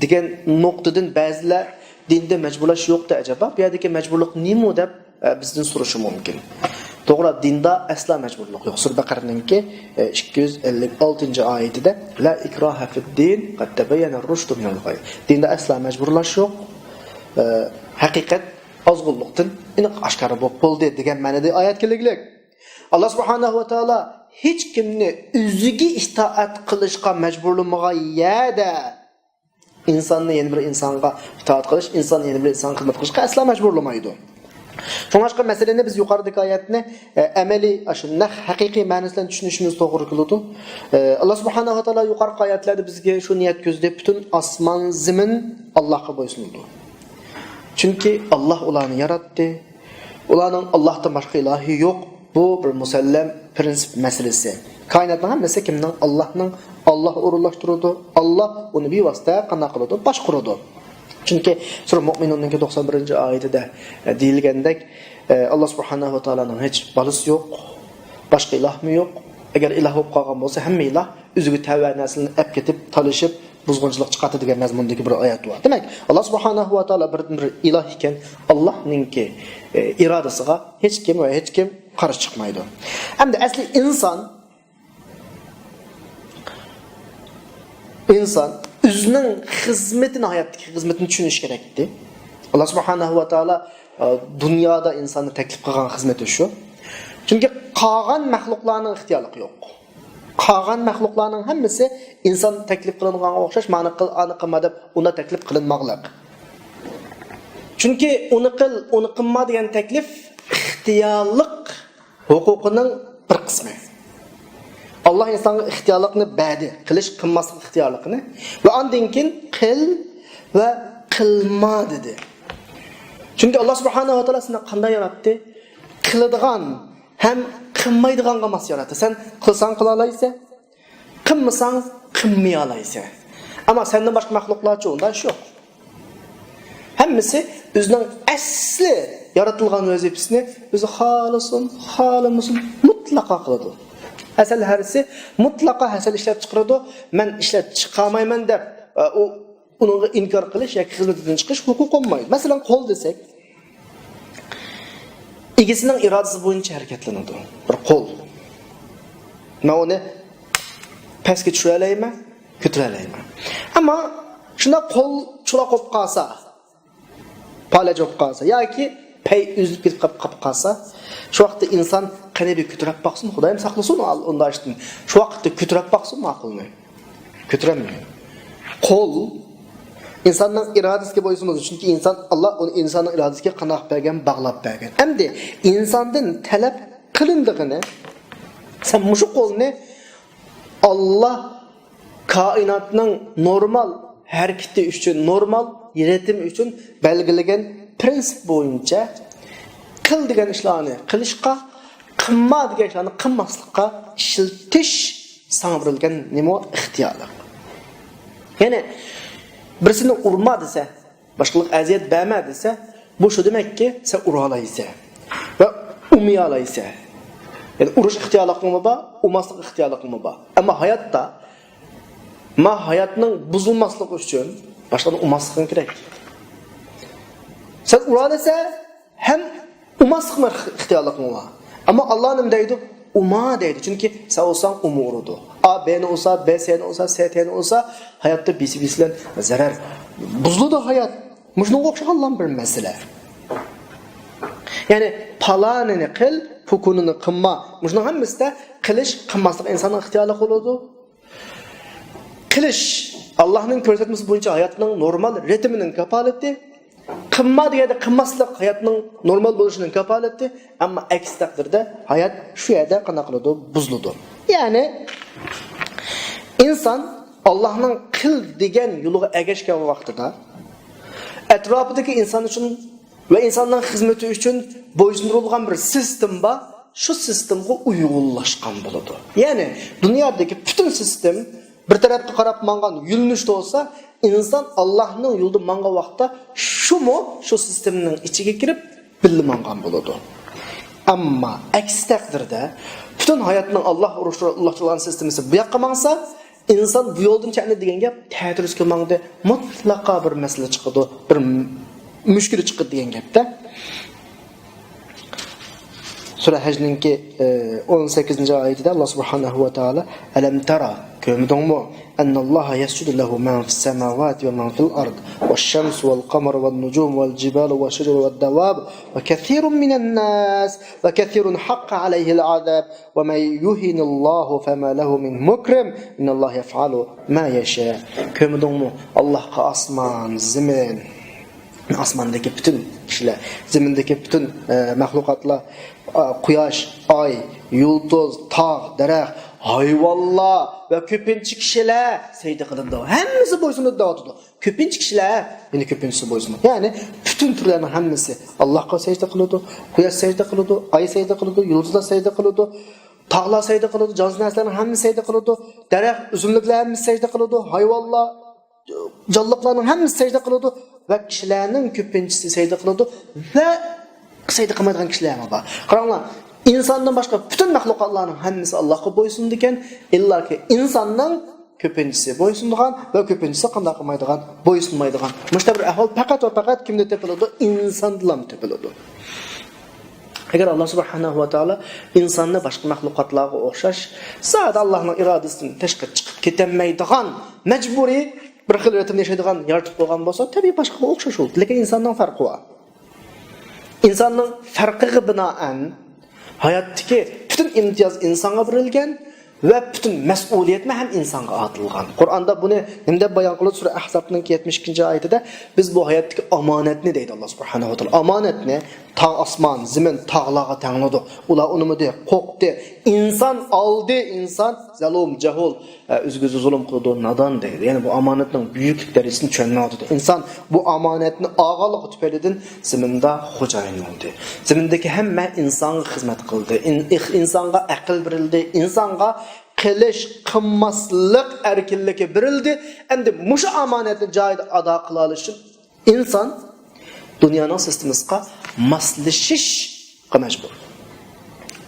دېگەن نۇقتىدىن بەزىلەر دىندا مەجبۇرلاش يوقتى ئەجەبا؟ بۇ يەردىكى مەجبۇرلۇق نېمە دەپ، ئە، بىزدىن سورىشى مۇمكىن. توغرا، دىندا ئەسلا مەجبۇرلۇق يوق. سۈرە بەقەرىنىڭكى، ئە، ئىككى يۈز ئەللىك ئالتىنچى ئايىتىدە، «لا ئىكراھە فىددىن، قەد تەبەييەنە رۇشدۇ مىنەل غەي.» دىندا ئەسلا مەجبۇرلاش يوق. ئە، ھەقىقەت ئازغۇنلۇقتىن ئېنىق ئاشكارا بولۇپ بولدى دېگەن مەنىدە ئايەت كېلىگلىك. ئاللا سۇبھانەھۇ ۋە تائالا ھېچ كىمنى ئۆزىگە ئىتائەت قىلىشقا مەجبۇرلىمىغان يەردە ئىنساننى يەنە بىر ئىنسانغا ئىتائەت قىلىش، ئىنساننى يەنە بىر ئىنسانغا خىزمەت قىلىشقا ئەسلا مەجبۇرلىمايدۇ. شۇڭلاشقا مەسىلىنى بىز يۇقىرىدىكى ئايەتنى، ئە، ئەمەلىي، ئاشۇ نەق ھەقىقىي مەنىسى بىلەن چۈشىنىشىمىز توغرا كېلىدۇ. ئە، ئاللا سۇبھانەھۇ ۋە تائالا يۇقىرىقى ئايەتلەردە بىزگە شۇ نىيەت كۆزىدى، پۈتۈن ئاسمان زېمىن ئاللاغا بويسۇنىدۇ. چۈنكى ئاللا ئۇلارنى ياراتتى. ئۇلارنىڭ ئاللاھتىن باشقا ئىلاھى يوق. بۇ بىر مۇسەللەم پرىنسىپ مەسىلىسى. كائىناتنىڭ ھەممىسى كىمنىڭ؟ ئاللاھنىڭ. ئاللا ئورۇنلاشتۇرىدۇ. ئاللا ئۇنى بىۋاسىتە قانداق قىلىدۇ؟ باشقۇرىدۇ. چۈنكى سۈرە مۇئمىنۇننىڭكى توقسان بىرىنچى ئايىتىدە، ئە، دېيىلگەندەك، ئە، ئاللا سۇبھانەھۇ ۋە تائالانىڭ ھېچ بالىسى يوق، باشقا ئىلاھمۇ يوق. ئەگەر ئىلاھ بولۇپ قالغان بولسا، ھەممە ئىلاھ ئۆزىگە تەۋە نەرسىلەرنى ئەپ كېتىپ، تالىشىپ، بۇزغۇنچىلىق چىقاتتى دېگەن مەزمۇندىكى بىر ئايەت بار. دېمەك، ئاللا سۇبھانەھۇ ۋە تائالا بىردىن بىر ئىلاھ ئىكەن، ئاللانىڭكى، ئە، ئىرادىسىغا ھېچ كىم ۋە ھېچ كىم قارشى چىقمايدۇ. ئەمدى ئەسلى ئىنسان، ئىنسان ئۆزىنىڭ خىزمىتىنى، ھاياتتىكى خىزمىتىنى چۈشىنىشى كېرەك ئىدى. ئاللا سۇبھانەھۇ ۋە تائالا، ئە، دۇنيادا ئىنساننى تەكلىپ قىلغان خىزمىتى شۇ. چۈنكى قالغان مەخلۇقلارنىڭ ئىختىيارلىقى يوق. قالغان مەخلۇقلارنىڭ ھەممىسى ئىنسان تەكلىپ قىلىنغانغا ئوخشاش، مانى قىل، ئانى قىلما دەپ، ئۇنداق تەكلىپ قىلىنماغلىق. چۈنكى ئۇنى قىل، ئۇنى قىلما دېگەن تەكلىپ ئىختىيارلىق ھوقۇقىنىڭ بىر قىسمى. ئاللا ئىنسانغا ئىختىيارلىقنى بەردى، قىلىش، قىلماسلىق ئىختىيارلىقىنى. ۋە ئاندىن كېيىن قىل ۋە قىلما دېدى. چۈنكى ئاللا سۇبھانەھۇ ۋە تائالا سېنى قانداق ياراتتى؟ قىلىدىغان ھەم قىلمايدىغانغا ماس ياراتتى. سەن قىلساڭ قىلالايسەن، قىلمىساڭ قىلمىيالايسەن. ئەمما سەندىن باشقا مەخلۇقلارچە ئۇنداق ئىش يوق. ھەممىسى ئۆزىنىڭ ئەسلى يارىتىلغان ۋەزىپىسىنى ئۆزى خالىسۇن، خالىمىسۇن مۇتلەقا قىلىدۇ. ھەسەل ھەرىسى مۇتلەقا ھەسەل ئىشلەپ چىقىرىدۇ. مەن ئىشلەپ چىقارمايمەن دەپ، ئە، ئۇ، ئۇنىڭغا ئىنكار قىلىش ياكى خىزمىتىدىن چىقىش ھوقۇقى بولمايدۇ. مەسىلەن، قول دېسەك، ئىگىسىنىڭ ئىرادىسى بويىچە ھەرىكەتلىنىدۇ بىر قول. مەن ئۇنى پەسكە چۈشۈرەلەيمەن، كۆتۈرەلەيمەن. ئەمما شۇنداق قول چولاق بولۇپ قالسا، پالەچ بولۇپ قالسا ياكى پەي ئۈزۈلۈپ كېتىپ قاپ، قاپ قالسا، شۇ ۋاقىتتا ئىنسان قېنى بىر كۆتۈرۈپ باقسۇن، خۇدايىم ساقلىسۇن ئۇ ئال-، ئۇنداق ئىشتىن. شۇ ۋاقىتتا كۆتۈرۈپ باقسۇن ماقۇلنى. كۆتۈرەلمەيدۇ. قول ئىنساننىڭ ئىرادىسىگە بويسۇنمىدى، چۈنكى ئىنسان، ئاللا ئۇنى ئىنساننىڭ ئىرادىسىگە قانداق بەرگەن، باغلاپ بەرگەن. ئەمدى ئىنساندىن تەلەپ قىلىنىدىغىنى، سەن مۇشۇ قولنى ئاللا كائىناتنىڭ نورمال ھەرىكىتى ئۈچۈن، نورمال رىتىم ئۈچۈن بەلگىلىگەن پرىنسىپ بويىچە قىل دېگەن ئىشلارنى قىلىشقا، قىلما دېگەن ئىشلارنى قىلماسلىققا ئىشلىتىش ساڭا بېرىلگەن نېمە؟ ئىختىيارلىق. يەنى بىرسىنى ئۇرما دېسە، باشقىلارغا ئەزىيەت بەرمە دېسە، بۇ شۇ دېمەككى، سەن ئۇرالايسەن ۋە ئۇرمىيالايسەن. يەنى ئۇرۇش ئىختىيارلىقىڭمۇ بار، ئۇرماسلىق ئىختىيارلىقىڭمۇ بار. ئەمما ھاياتتا، ما ھاياتنىڭ بۇزۇلماسلىقى ئۈچۈن باشقىلارنى ئۇرماسلىقىڭ كېرەك. سەن ئۇرالىسەن، ھەم ئۇرماسلىقمۇ ئىختىيارلىقىڭ بار. ئەمما ئاللا نېمە دەيدۇ؟ ئۇرما دەيدۇ. چۈنكى سەن ئۇرساڭ، ئۇمۇ ئۇرىدۇ. ئا بېنى ئۇرسا، بې سېنى ئۇرسا، سې تېنى ئۇرسا، ھاياتتا بىرسى بىرسى بىلەن زەرەر. بۇزۇلىدۇ ھايات. مۇشۇنىڭغا ئوخشىغانلا بىر مەسىلە. يەنى پالانىنى قىل، پۇكۇنىنى قىلما. مۇشۇنىڭ ھەممىسىدە قىلىش، قىلماسلىق ئىنساننىڭ ئىختىيارلىقى بولىدۇ. قىلىش، ئاللانىڭ كۆرسەتمىسى بويىچە ھاياتنىڭ نورمال رىتىمىنىڭ كاپالىتى. قىلما دېگەندە قىلماسلىق ھاياتنىڭ نورمال بولۇشىنىڭ كاپالىتى. ئەمما ئەكس تەقدىردە ھايات شۇ يەردە قانداق قىلىدۇ؟ بۇزۇلىدۇ. يەنى ئىنسان ئاللانىڭ قىل دېگەن يولىغا ئەگەشكەن ۋاقتىدا ئەتراپىدىكى ئىنسان ئۈچۈن ۋە ئىنساننىڭ خىزمىتى ئۈچۈن بويسۇندۇرۇلغان بىر سىستېم بار. شۇ سىستېمغا ئۇيغۇنلاشقان بولىدۇ. يەنى دۇنيادىكى پۈتۈن سىستېم بىر تەرەپكە قاراپ ماڭغان يۆنىلىشتە بولسا، ئىنسان ئاللانىڭ يولىدا ماڭغان ۋاقىتتا شۇمۇ شۇ سىستېمنىڭ ئىچىگە كىرىپ بىللە ماڭغان بولىدۇ. ئەمما ئەكسى تەقدىردە پۈتۈن ھاياتنىڭ ئاللا ئۇلاشتۇرغان سىستېمىسى بۇ ياققا ماڭسا، ئىنسان بۇ يولدىن چەتنە دېگەن گەپ تەتۈرۈسكە ماڭدى، مۇتلەقا بىر مەسىلە چىقىدۇ، بىر م-، مۈشكۈل چىقىدۇ دېگەن گەپتە. سۈرە ھەجنىڭكى، ئە، ئون سەككىزىنچى ئايىتىدە ئاللا سۇبھانەھۇ ۋە تائالا، «ئەلەم تەرا»، كۆرمىدىڭمۇ؟ «ئەننەللاھە يەسجۇدۇ لەھۇ مەن فىسسەماۋاتى ۋە مەن فىل ئەرد، ۋەششەمسۇ ۋەل قەمەرۇ ۋەن نۇجۇمۇ ۋەل جىبالۇ ۋەششەجەرۇ ۋەددەۋۋابۇ ۋە كەسىرۇن مىنەن ناس ۋە كەسىرۇن ھەققە ئەلەيھىل ئەزاب ۋە مەن يۇھىنىللاھۇ فەما لەھۇ مىن مۇكرىم، ئىننەللاھە يەفئەلۇ ما يەشا.» كۆرمىدىڭمۇ؟ ئاللاھقا ئاسمان، زېمىن، ئاسماندىكى پۈتۈن كىشىلەر، زېمىندىكى پۈتۈن، ئە، مەخلۇقاتلار، ئا، قۇياش، ئاي، يۇلتۇز، تاغ، دەرەخ، ھايۋانلار ۋە كۆپىنچە كىشىلەر سەجدە قىلىدۇ. ھەممىسى بويسۇنىدۇ دەۋاتىدۇ. كۆپىنچە كىشىلەر، يەنە كۆپىنچىسى بويسۇنىدۇ. يەنى پۈتۈن تۈرلەرنىڭ ھەممىسى ئاللاھقا سەجدە قىلىدۇ. قۇياش سەجدە قىلىدۇ، ئاي سەجدە قىلىدۇ، يۇلتۇزلار سەجدە قىلىدۇ، تاغلار سەجدە قىلىدۇ، جانسىز نەرسىلەرنىڭ ھەممىسى سەجدە قىلىدۇ. دەرەخ، ئۆسۈملۈكلەر ھەممىسى سەجدە قىلىدۇ. ھايۋانلار، جانلىقلارنىڭ ھەممىسى سەجدە قىلىدۇ ۋە كىشىلەرنىڭ كۆپىنچىسى سەجدە قىلىدۇ ۋە سەجدە قىلمايدىغان كىشىلەرمۇ بار. قاراڭلار، ئىنساندىن باشقا پۈتۈن مەخلۇقاتلارنىڭ ھەممىسى ئاللاھقا بويسۇنىدىكەن، ئىللاكى ئىنساننىڭ كۆپىنچىسى بويسۇنىدىغان ۋە كۆپىنچىسى قانداق قىلمايدىغان؟ بويسۇنمايدىغان. مۇشۇنداق بىر ئەھۋال پەقەت ۋە پەقەت كىمدە تېپىلىدۇ؟ ئىنساندىلا تېپىلىدۇ. ئەگەر ئاللا سۇبھانەھۇ ۋە تائالا ئىنساننى باشقا مەخلۇقاتلارغا ئوخشاش، زادى ئاللانىڭ ئىرادىسىدىن تاشقىرى چىقىپ كېتەلمەيدىغان، مەجبۇرىي بىر خىل رىتىمدا ياشايدىغان يارىتىپ قويغان بولسا، تەبىئىي باشقىغا ئوخشاش بولىدۇ. لېكىن ئىنساننىڭ پەرقى بار. ئىنساننىڭ پەرقىگە بىنائەن، ھاياتتىكى پۈتۈن ئىمتىياز ئىنسانغا بېرىلگەن ۋە پۈتۈن مەسئۇلىيەتمۇ ھەم ئىنسانغا ئارتىلغان. قۇرئاندا بۇنى نېمە دەپ بايان قىلىدۇ؟ سۈرە ئەھزابنىڭ يەتمىش ئىككىنچى ئايىتىدە، «بىز بۇ ھاياتتىكى ئامانەتنى» دەيدۇ ئاللا سۇبھانەھۇ ۋە تائالا. ئامانەتنى تاغ، ئاسمان، زېمىن، تاغلارغا تەڭلىدۇق. ئۇلار ئۇنىمىدى، قورقتى. ئىنسان ئالدى، ئىنسان زەلۇم، جاھۇل، ئە، ئۆزىگە ئۆزى زۇلۇم قىلىدۇ، نادان دەيدۇ. يەنى بۇ ئامانەتنىڭ بۈيۈكلۈك دەرىجىسىنى چۈشەنمەيۋاتىدۇ. ئىنسان بۇ ئامانەتنى ئالغانلىقى تۈپەيلىدىن زېمىندا خوجايىن بولدى. زېمىندىكى ھەممە ئىنسانغا خىزمەت قىلدى. ئىن-، ئىخ-، ئىنسانغا ئەقىل بېرىلدى. ئىنسانغا قىلىش، قىلماسلىق ئەركىنلىكى بېرىلدى. ئەمدى مۇشۇ ئامانەتنى جايىدا ئادا قىلالىشى ئۈچۈن ئىنسان دۇنيانىڭ سىستېمىسىغا ماسلىشىشقا مەجبۇر.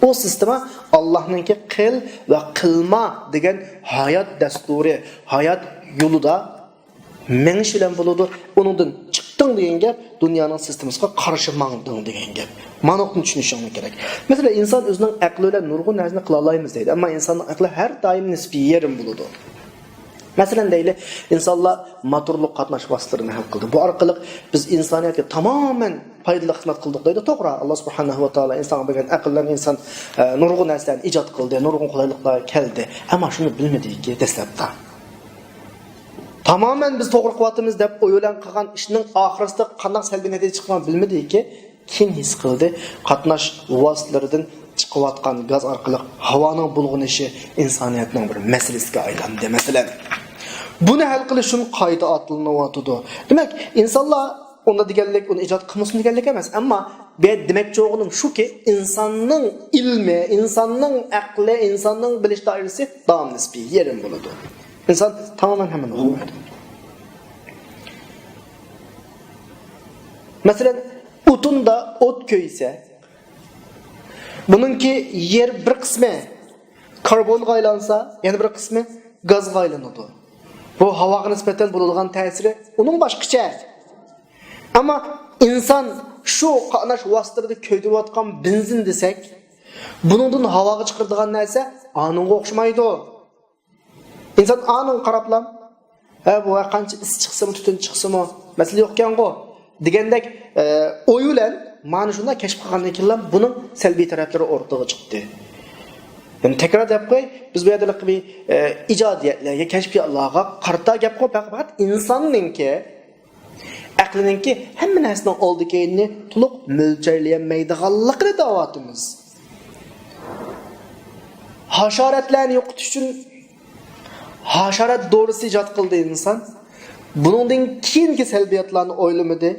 ئۇ سىستېما ئاللانىڭكى قىل ۋە قىلما دېگەن ھايات دەستۇرى، ھايات يولىدا مېڭىش بىلەن بولىدۇ. ئۇنىڭدىن چىقتىڭ دېگەن گەپ، دۇنيانىڭ سىستېمىسىغا قارشى ماڭدىڭ دېگەن گەپ. مانا نۇقتىنى چۈشىنىشىڭ كېرەك. مەسىلەن، ئىنسان ئۆزىنىڭ ئەقلى بىلەن نۇرغۇن نەرسىنى قىلالايمىز دەيدۇ، ئەمما ئىنساننىڭ ئەقلى ھەر دائىم نىسپىي يېرىم بولىدۇ. مەسىلەن دەيلى، ئىنسانلار موتورلۇق قاتناش ۋاسىتىلىرىنى ھەل قىلدى. بۇ ئارقىلىق بىز ئىنسانىيەتكە تامامەن پايدىلىق خىزمەت قىلدۇق دەيدۇ. توغرا، ئاللا سۇبھانەھۇ ۋە تائالا ئىنسانغا بەرگەن ئەقىل بىلەن ئىنسان، ئە، نۇرغۇن نەرسىلەرنى ئىجاد قىلدى، نۇرغۇن قولايلىقلار كەلدى. ئەمما شۇنى بىلمىدىكى دەسلەپتە. تامامەن بىز توغرا قىلىۋاتىمىز دەپ ئويلان قىلغان ئىشنىڭ ئاخىرىسىدا قانداق سەلبىي نەتىجە چىققانلىقىنى بىلمىدىكى، كېيىن ھېس قىلدى. قاتناش ۋاسىتىلىرىدىن چىقىۋاتقان گاز ئارقىلىق ھاۋانىڭ بۇلغىنىشى ئىنسانىيەتنىڭ بىر مەسىلىسىگە ئايلاندى، مەسىلەن. بۇنى ھەل قىلىش ئۈچۈن قايتا ئاتلىنىۋاتىدۇ. دېمەك، ئىنسانلار ئۇنى دېگەنلىك، ئۇنى ئىجاد قىلمىسۇن دېگەنلىك ئەمەس. ئەمما بۇ يەردە دېمەكچى بولغىنىم شۇكى، ئىنساننىڭ ئىلمى، ئىنساننىڭ ئەقلى، ئىنساننىڭ بىلىش دائىرىسى داۋام نىسپىي، يېرىم بولىدۇ. ئىنسان تامامەن ھەممىنى ئۇقمايدۇ. مەسىلەن، ئوتۇندا ئوت كۆيسە، بۇنىڭكى يەر بىر قىسمى كاربونغا ئايلانسا، يەنە بىر قىسمى گازغا ئايلىنىدۇ. بۇ ھاۋاغا نىسبەتەن بولىدىغان تەسىرى ئۇنىڭ باشقىچە. ئەمما ئىنسان شۇ قاتناش ۋاسىتىلىرىدە كۆيدۈرۈۋاتقان بېنزىن دېسەك، بۇنىڭدىن ھاۋاغا چىقىرىدىغان نەرسە ئانىڭغا ئوخشىمايدۇ. ئىنسان ئانىڭغا قاراپلا، ھە، بۇ قانچە ئىس چىقسىمۇ، تۈتۈن چىقسىمۇ، مەسىلە يوقكەنغۇ دېگەندەك، ئە، ئوي بىلەن مانا شۇنداق كەشىپ قىلغاندىن كېيىنلا بۇنىڭ سەلبىي تەرەپلىرى ئورتىغا چىقتى. يەنى تەكرار دەپ قوي، بىز بۇ يەردە بىر، ئە، ئىجادىيەتلەرگە، كەشپىياتلارغا قارىتا گەپ قىلىپ، پەقەت ئىنساننىڭكى ئەقلىنىڭكى ھەممە نەرسىنىڭ ئالدى كەينىنى تولۇق مۆلچەرلىيەلمەيدىغانلىقىنى دەۋاتىمىز. ھاشاراتلارنى يوقىتىش ئۈچۈن ھاشارات دورىسى ئىجاد قىلدى ئىنسان. بۇنىڭدىن كېيىنكى سەلبىياتلارنى ئويلىمىدى.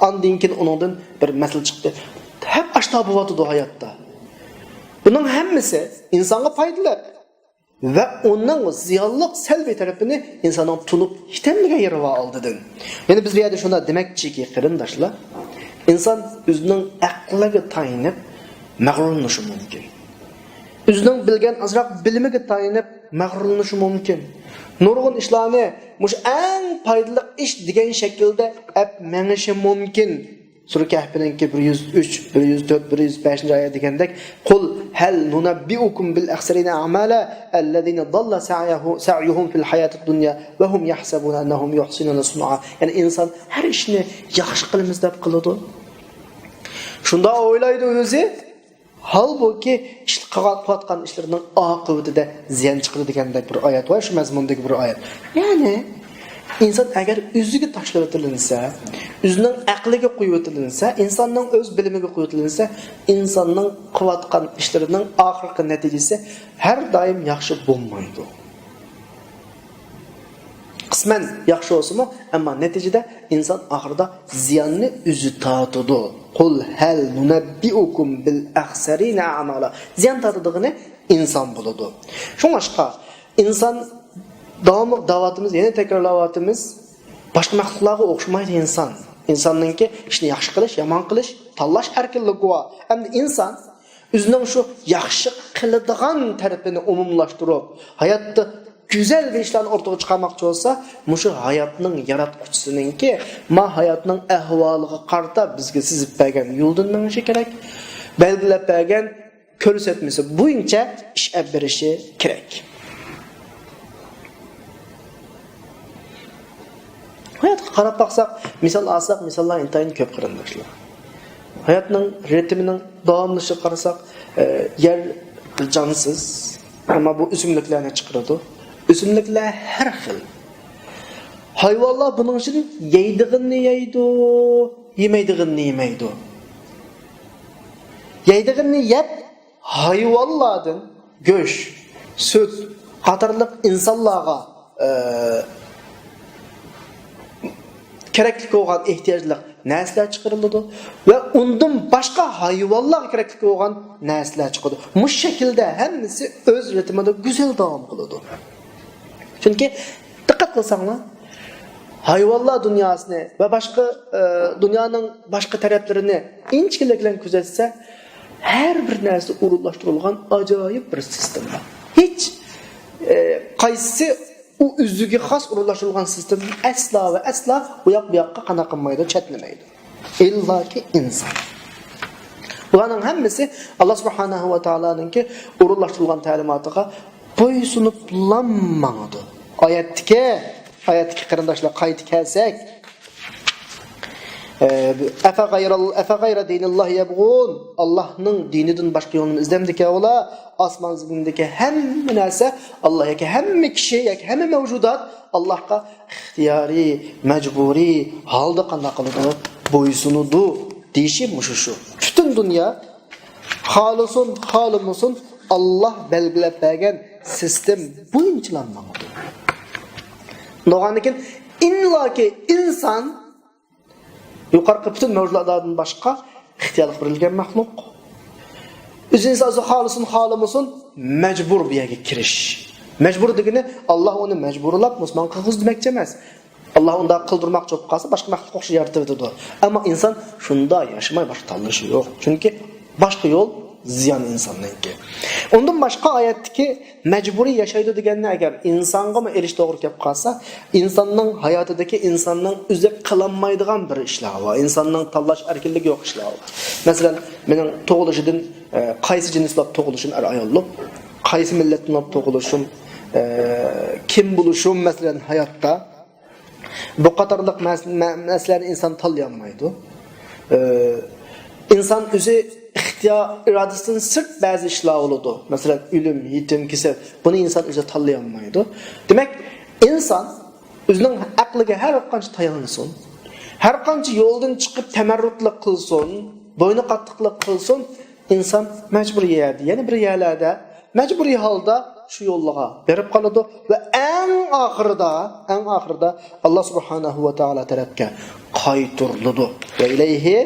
ئاندىن كېيىن ئۇنىڭدىن بىر مەسىلە چىقتى. ھەپ ئاشتا بولۇۋاتىدۇ ھاياتتا. بۇنىڭ ھەممىسى ئىنسانغا پايدىلىق. ۋە ئۇنىڭ زىيانلىق سەلبىي تەرىپىنى ئىنساننىڭ تونۇپ يېتەلمىگەن يېرى بار ئالدىدىن. يەنى بىز بۇ يەردە شۇنداق دېمەكچىكى، قېرىنداشلار، ئىنسان ئۆزىنىڭ ئەقلىگە تايىنىپ مەغرۇرلىنىشى مۇمكىن. ئۆزىنىڭ بىلگەن ئازراق بىلىمىگە تايىنىپ مەغرۇرلىنىشى مۇمكىن. نۇرغۇن ئىشلارنى مۇشۇ ئەڭ پايدىلىق ئىش دېگەن شەكىلدە ئەپ مېڭىشى مۇمكىن. سۈرە كەھپنىڭكى بىر يۈز ئۈچ، بىر يۈز تۆت، بىر يۈز بەشىنچى ئايەت دېگەندەك، قل هل ننبئكم بالأخسرين أعمالا الذين ضل سعيه سعيهم في الحياة الدنيا وهم يحسبون أنهم يحسنون صنعا. يەنى ئىنسان ھەر ئىشنى ياخشى قىلىمىز دەپ قىلىدۇ. شۇنداق ئويلايدۇ ئۆزى. ھالبۇكى، ئىش-، قىلغان-، قىلىۋاتقان ئىشلىرىنىڭ ئاقىۋىتىدە زىيان چىقىدۇ دېگەندەك بىر ئايەت بار، شۇ مەزمۇندىكى بىر ئايەت. يەنى، ئىنسان ئەگەر ئۆزىگە تاشلىۋېتىلىنسە، ئۆزىنىڭ ئەقلىگە قويۇۋېتىلىنسە، ئىنساننىڭ ئۆز بىلىمىگە قويۇۋېتىلىنسە، ئىنساننىڭ قىلىۋاتقان ئىشلىرىنىڭ ئاخىرقى نەتىجىسى ھەر دائىم ياخشى بولمايدۇ. قىسمەن ياخشى بولسىمۇ، ئەمما نەتىجىدە ئىنسان ئاخىرىدا زىياننى ئۆزى تارتىدۇ. قل هل ننبئكم بالأخسرين أعمالا. زىيان تارتىدىغىنى ئىنسان بولىدۇ. شۇڭلاشقا ئىنسان، داۋاملىق دەۋاتىمىز، يەنە تەكرارلاۋاتىمىز، باشقا مەخلۇقلارغا ئوخشىمايدۇ ئىنسان. ئىنساننىڭكى ئىشنى ياخشى قىلىش، يامان قىلىش، تاللاش ئەركىنلىكى بار. ئەمدى ئىنسان ئۆزىنىڭ شۇ ياخشى قىلىدىغان تەرىپىنى ئومۇملاشتۇرۇپ، ھاياتتا گۈزەل بىر ئىشلارنى ئوتتۇرىغا چىقارماقچى بولسا، مۇشۇ ھاياتنىڭ ياراتقۇچىسىنىڭكى ما ھاياتنىڭ ئەھۋالىغا قارىتا بىزگە سىزىپ بەرگەن يولدىن مېڭىشى كېرەك. بەلگىلەپ بەرگەن كۆرسەتمىسى بويىچە ئىش ئېلىپ بېرىشى كېرەك. ھاياتقا قاراپ باقساق، مىسال ئالساق، مىساللار ئىنتايىن كۆپ، قېرىنداشلار. ھاياتنىڭ رىتىمىنىڭ داۋاملىشىشىغا قارىساق، ئە، يەر جانسىز، ئەمما بۇ ئۆسۈملۈكلەرنى چىقىرىدۇ. ئۆسۈملۈكلەر ھەر خىل. ھايۋانلار بۇنىڭ ئىچىدىن يەيدىغىنىنى يەيدۇ، يېمەيدىغىنىنى يېمەيدۇ. يەيدىغىنىنى يەپ، ھايۋانلاردىن گۆش، سۈت قاتارلىق ئىنسانلارغا، ئە، كېرەكلىك بولغان ئېھتىياجلىق نەرسىلەر چىقىرىلىدۇ ۋە ئۇندىن باشقا ھايۋانلارغا كېرەكلىك بولغان نەرسىلەر چىقىدۇ. مۇشۇ شەكىلدە ھەممىسى ئۆز رىتىمىدا گۈزەل داۋام قىلىدۇ. چۈنكى دىققەت قىلساڭلار، ھايۋانلار دۇنياسىنى ۋە باشقا، ئە، دۇنيانىڭ باشقا تەرەپلىرىنى ئىنچىكىلىك بىلەن كۆزەتسە، ھەر بىر نەرسە ئورۇنلاشتۇرۇلغان ئاجايىپ بىر سىستېما. ھېچ، ئە، قايسىسى ئۇ ئۆزىگە خاس ئورۇنلاشتۇرۇلغان سىستېمىدىن ئەسلا ۋە ئەسلا ئۇ ياق بۇ ياققا قانداق قىلمايدۇ، چەتنىمەيدۇ. ئىللاكى ئىنسان. بۇلارنىڭ ھەممىسى ئاللا سۇبھانەھۇ ۋە تائالانىڭكى ئورۇنلاشتۇرۇلغان تەلىماتىغا بويسۇنۇپلا ماڭىدۇ. ئايەتتىكى، ئايەتتىكى قېرىنداشلار، قايتا كەلسەك، ئەفەغەيرەل-، ئەفەغەيرە دىنىللاھى يەبغۇن. ئاللاھنىڭ دىنىدىن باشقا يولنى ئىزدەمدىكەن ئۇلار. ئاسمان زېمىندىكى ھەممە نەرسە ئاللا ياكى ھەممە كىشى ياكى ھەممە مەۋجۇدات ئاللاھقا ئىختىيارىي، مەجبۇرىي ھالدا قانداق قىلىدۇ؟ بويسۇنىدۇ دېيىشى مۇشۇ شۇ. پۈتۈن دۇنيا خالىسۇن، خالىمىسۇن، ئاللا بەلگىلەپ بەرگەن سىستېم بويىچىلا ماڭىدۇ. بولغاندىن كېيىن ئىللاكى ئىنسان يۇقىرىقى پۈتۈن مەۋجۇداتلاردىن باشقا ئىختىيارلىق بېرىلگەن مەخلۇق. ئۆزى ئىنسان ئۆزى خالىسۇن، خالىمىسۇن، مەجبۇر بۇ يەرگە كىرىش. مەجبۇر دېگىنى، ئاللا ئۇنى مەجبۇرلاپ، مۇسۇلمان قىلغۇزدى دېمەكچى ئەمەس. ئاللا ئۇنداق قىلدۇرماقچى بولۇپ قالسا، باشقا مەخلۇق ئوخشاش يارىتىۋېتىدۇ. ئەمما ئىنسان شۇنداق ياشىماي، باشقا تاللىشى يوق. چۈنكى باشقا يول زىيان ئىنساننىڭكى. ئۇندىن باشقا ئايەتتىكى مەجبۇرىي ياشايدۇ دېگەننى ئەگەر ئىنسانغىمۇ ئېلىش توغرا كەپ قالسا، ئىنساننىڭ ھاياتىدىكى ئىنساننىڭ ئۆزى قىلالمايدىغان بىر ئىشلار بار. ئىنساننىڭ تاللاش ئەركىنلىكى يوق ئىشلار بار. مەسىلەن، مېنىڭ تۇغۇلۇشىدىن، ئە، قايسى جىنس بولۇپ تۇغۇلۇشۇم، ئەر-ئايال بولۇپ، قايسى مىللەتتىن بولۇپ تۇغۇلۇشۇم، ئە، كىم بولۇشۇم، مەسىلەن، ھاياتتا. بۇ قاتارلىق مەس-، مە-، مەسىلىلەرنى ئىنسان تاللىيالمايدۇ. ئى، ئىنسان ئۆزى ئىختىيار، ئىرادىسىدىن سىرت بەزى ئىشلار بولىدۇ. مەسىلەن، ئۆلۈم، يېتىم، كېسەل. بۇنى ئىنسان ئۆزى تاللىيالمايدۇ. دېمەك، ئىنسان ئۆزىنىڭ ئەقلىگە ھەر قانچە تايانسۇن، ھەر قانچە يولدىن چىقىپ تەمەررۇتلۇق قىلسۇن، بوينى قاتتىقلىق قىلسۇن، ئىنسان مەجبۇرىي يەردە، يەنە بىر يەرلەردە مەجبۇرىي ھالدا شۇ يولغا بېرىپ قالىدۇ ۋە ئەڭ ئاخىرىدا، ئەڭ ئاخىرىدا ئاللا سۇبھانەھۇ ۋە تائالا تەرەپكە قايتۇرۇلىدۇ. ۋە ئىلەيھى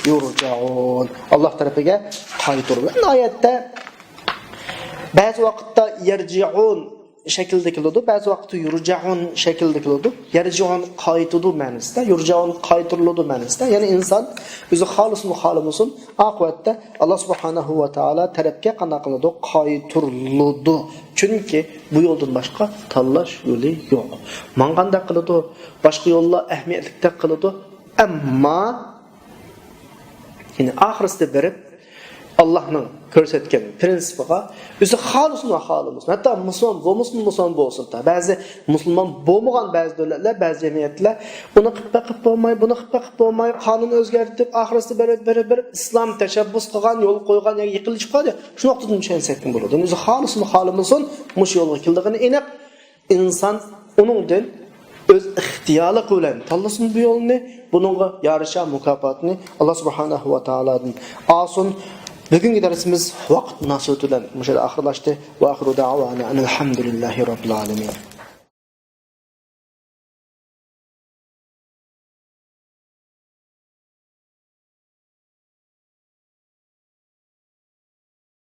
يۇرجەئۇن. ئاللا تەرىپىگە قايتۇرۇلىدۇ. ئەمدى ئايەتتە بەزى ۋاقىتتا يەرجىئۇن شەكلىدە كېلىدۇ، بەزى ۋاقىتتا يۇرجەئۇن شەكلىدە كېلىدۇ. يەرجىئۇن قايتىدۇ مەنىسىدە، يۇرجەئۇن قايتۇرۇلىدۇ مەنىسىدە. يەنى ئىنسان ئۆزى خالىسۇن، خالىمىسۇن، ئاقىۋەتتە ئاللا سۇبھانەھۇ ۋە تائالا تەرەپكە قانداق قىلىدۇ؟ قايتۇرۇلىدۇ. چۈنكى بۇ يولدىن باشقا تاللاش يولى يوق. ماڭغاندەك قىلىدۇ، باشقا يوللار ئەھمىيەتلىكتەك قىلىدۇ. ئەمما يەنى ئاخىرسىدا بېرىپ، ئاللاھنىڭ كۆرسەتكەن پرىنسىپىغا ئۆزى خالىسۇن ۋە خالىمىسۇن، ھەتتا مۇسۇلمان بولمىسۇن، مۇسۇلمان بولسۇن، بەزى مۇسۇلمان بولمىغان بەزى دۆلەتلەر، بەزى جەمئىيەتلەر ئۇنى قىلىپ بېقىپ بولماي، بۇنى قىلىپ بېقىپ بولماي، قانۇن ئۆزگەرتىپ، ئاخىرسىدا بېرىپ، بېرىپ، بېرىپ ئىسلام تەشەببۇس قىلغان، يول قويغان يەرگە يېقىنلىشىپ قالدى. شۇ نۇقتىدىن چۈشەنسەكمۇ بولىدۇ. يەنى ئۆزى خالىسۇن، خالىمىسۇن، مۇشۇ يولغا كېلىدىغىنى ئېنىق. ئىنسان ئۇنىڭدىن ئۆز ئىختىيارلىقى بىلەن تاللىسۇن بۇ يولنى، بۇنىڭغا يارىشا مۇكاپاتنى ئاللا سۇبھانەھۇ ۋە تائالادىن ئالسۇن. بۈگۈنكى دەرسىمىز ۋاقىت مۇناسىۋىتى بىلەن مۇشۇ يەردە ئاخىرلاشتى. ۋە ئاخىرۇ دەئۋانا ئەنىل ھەمدۇلىللاھى رەببىل ئالەمىن.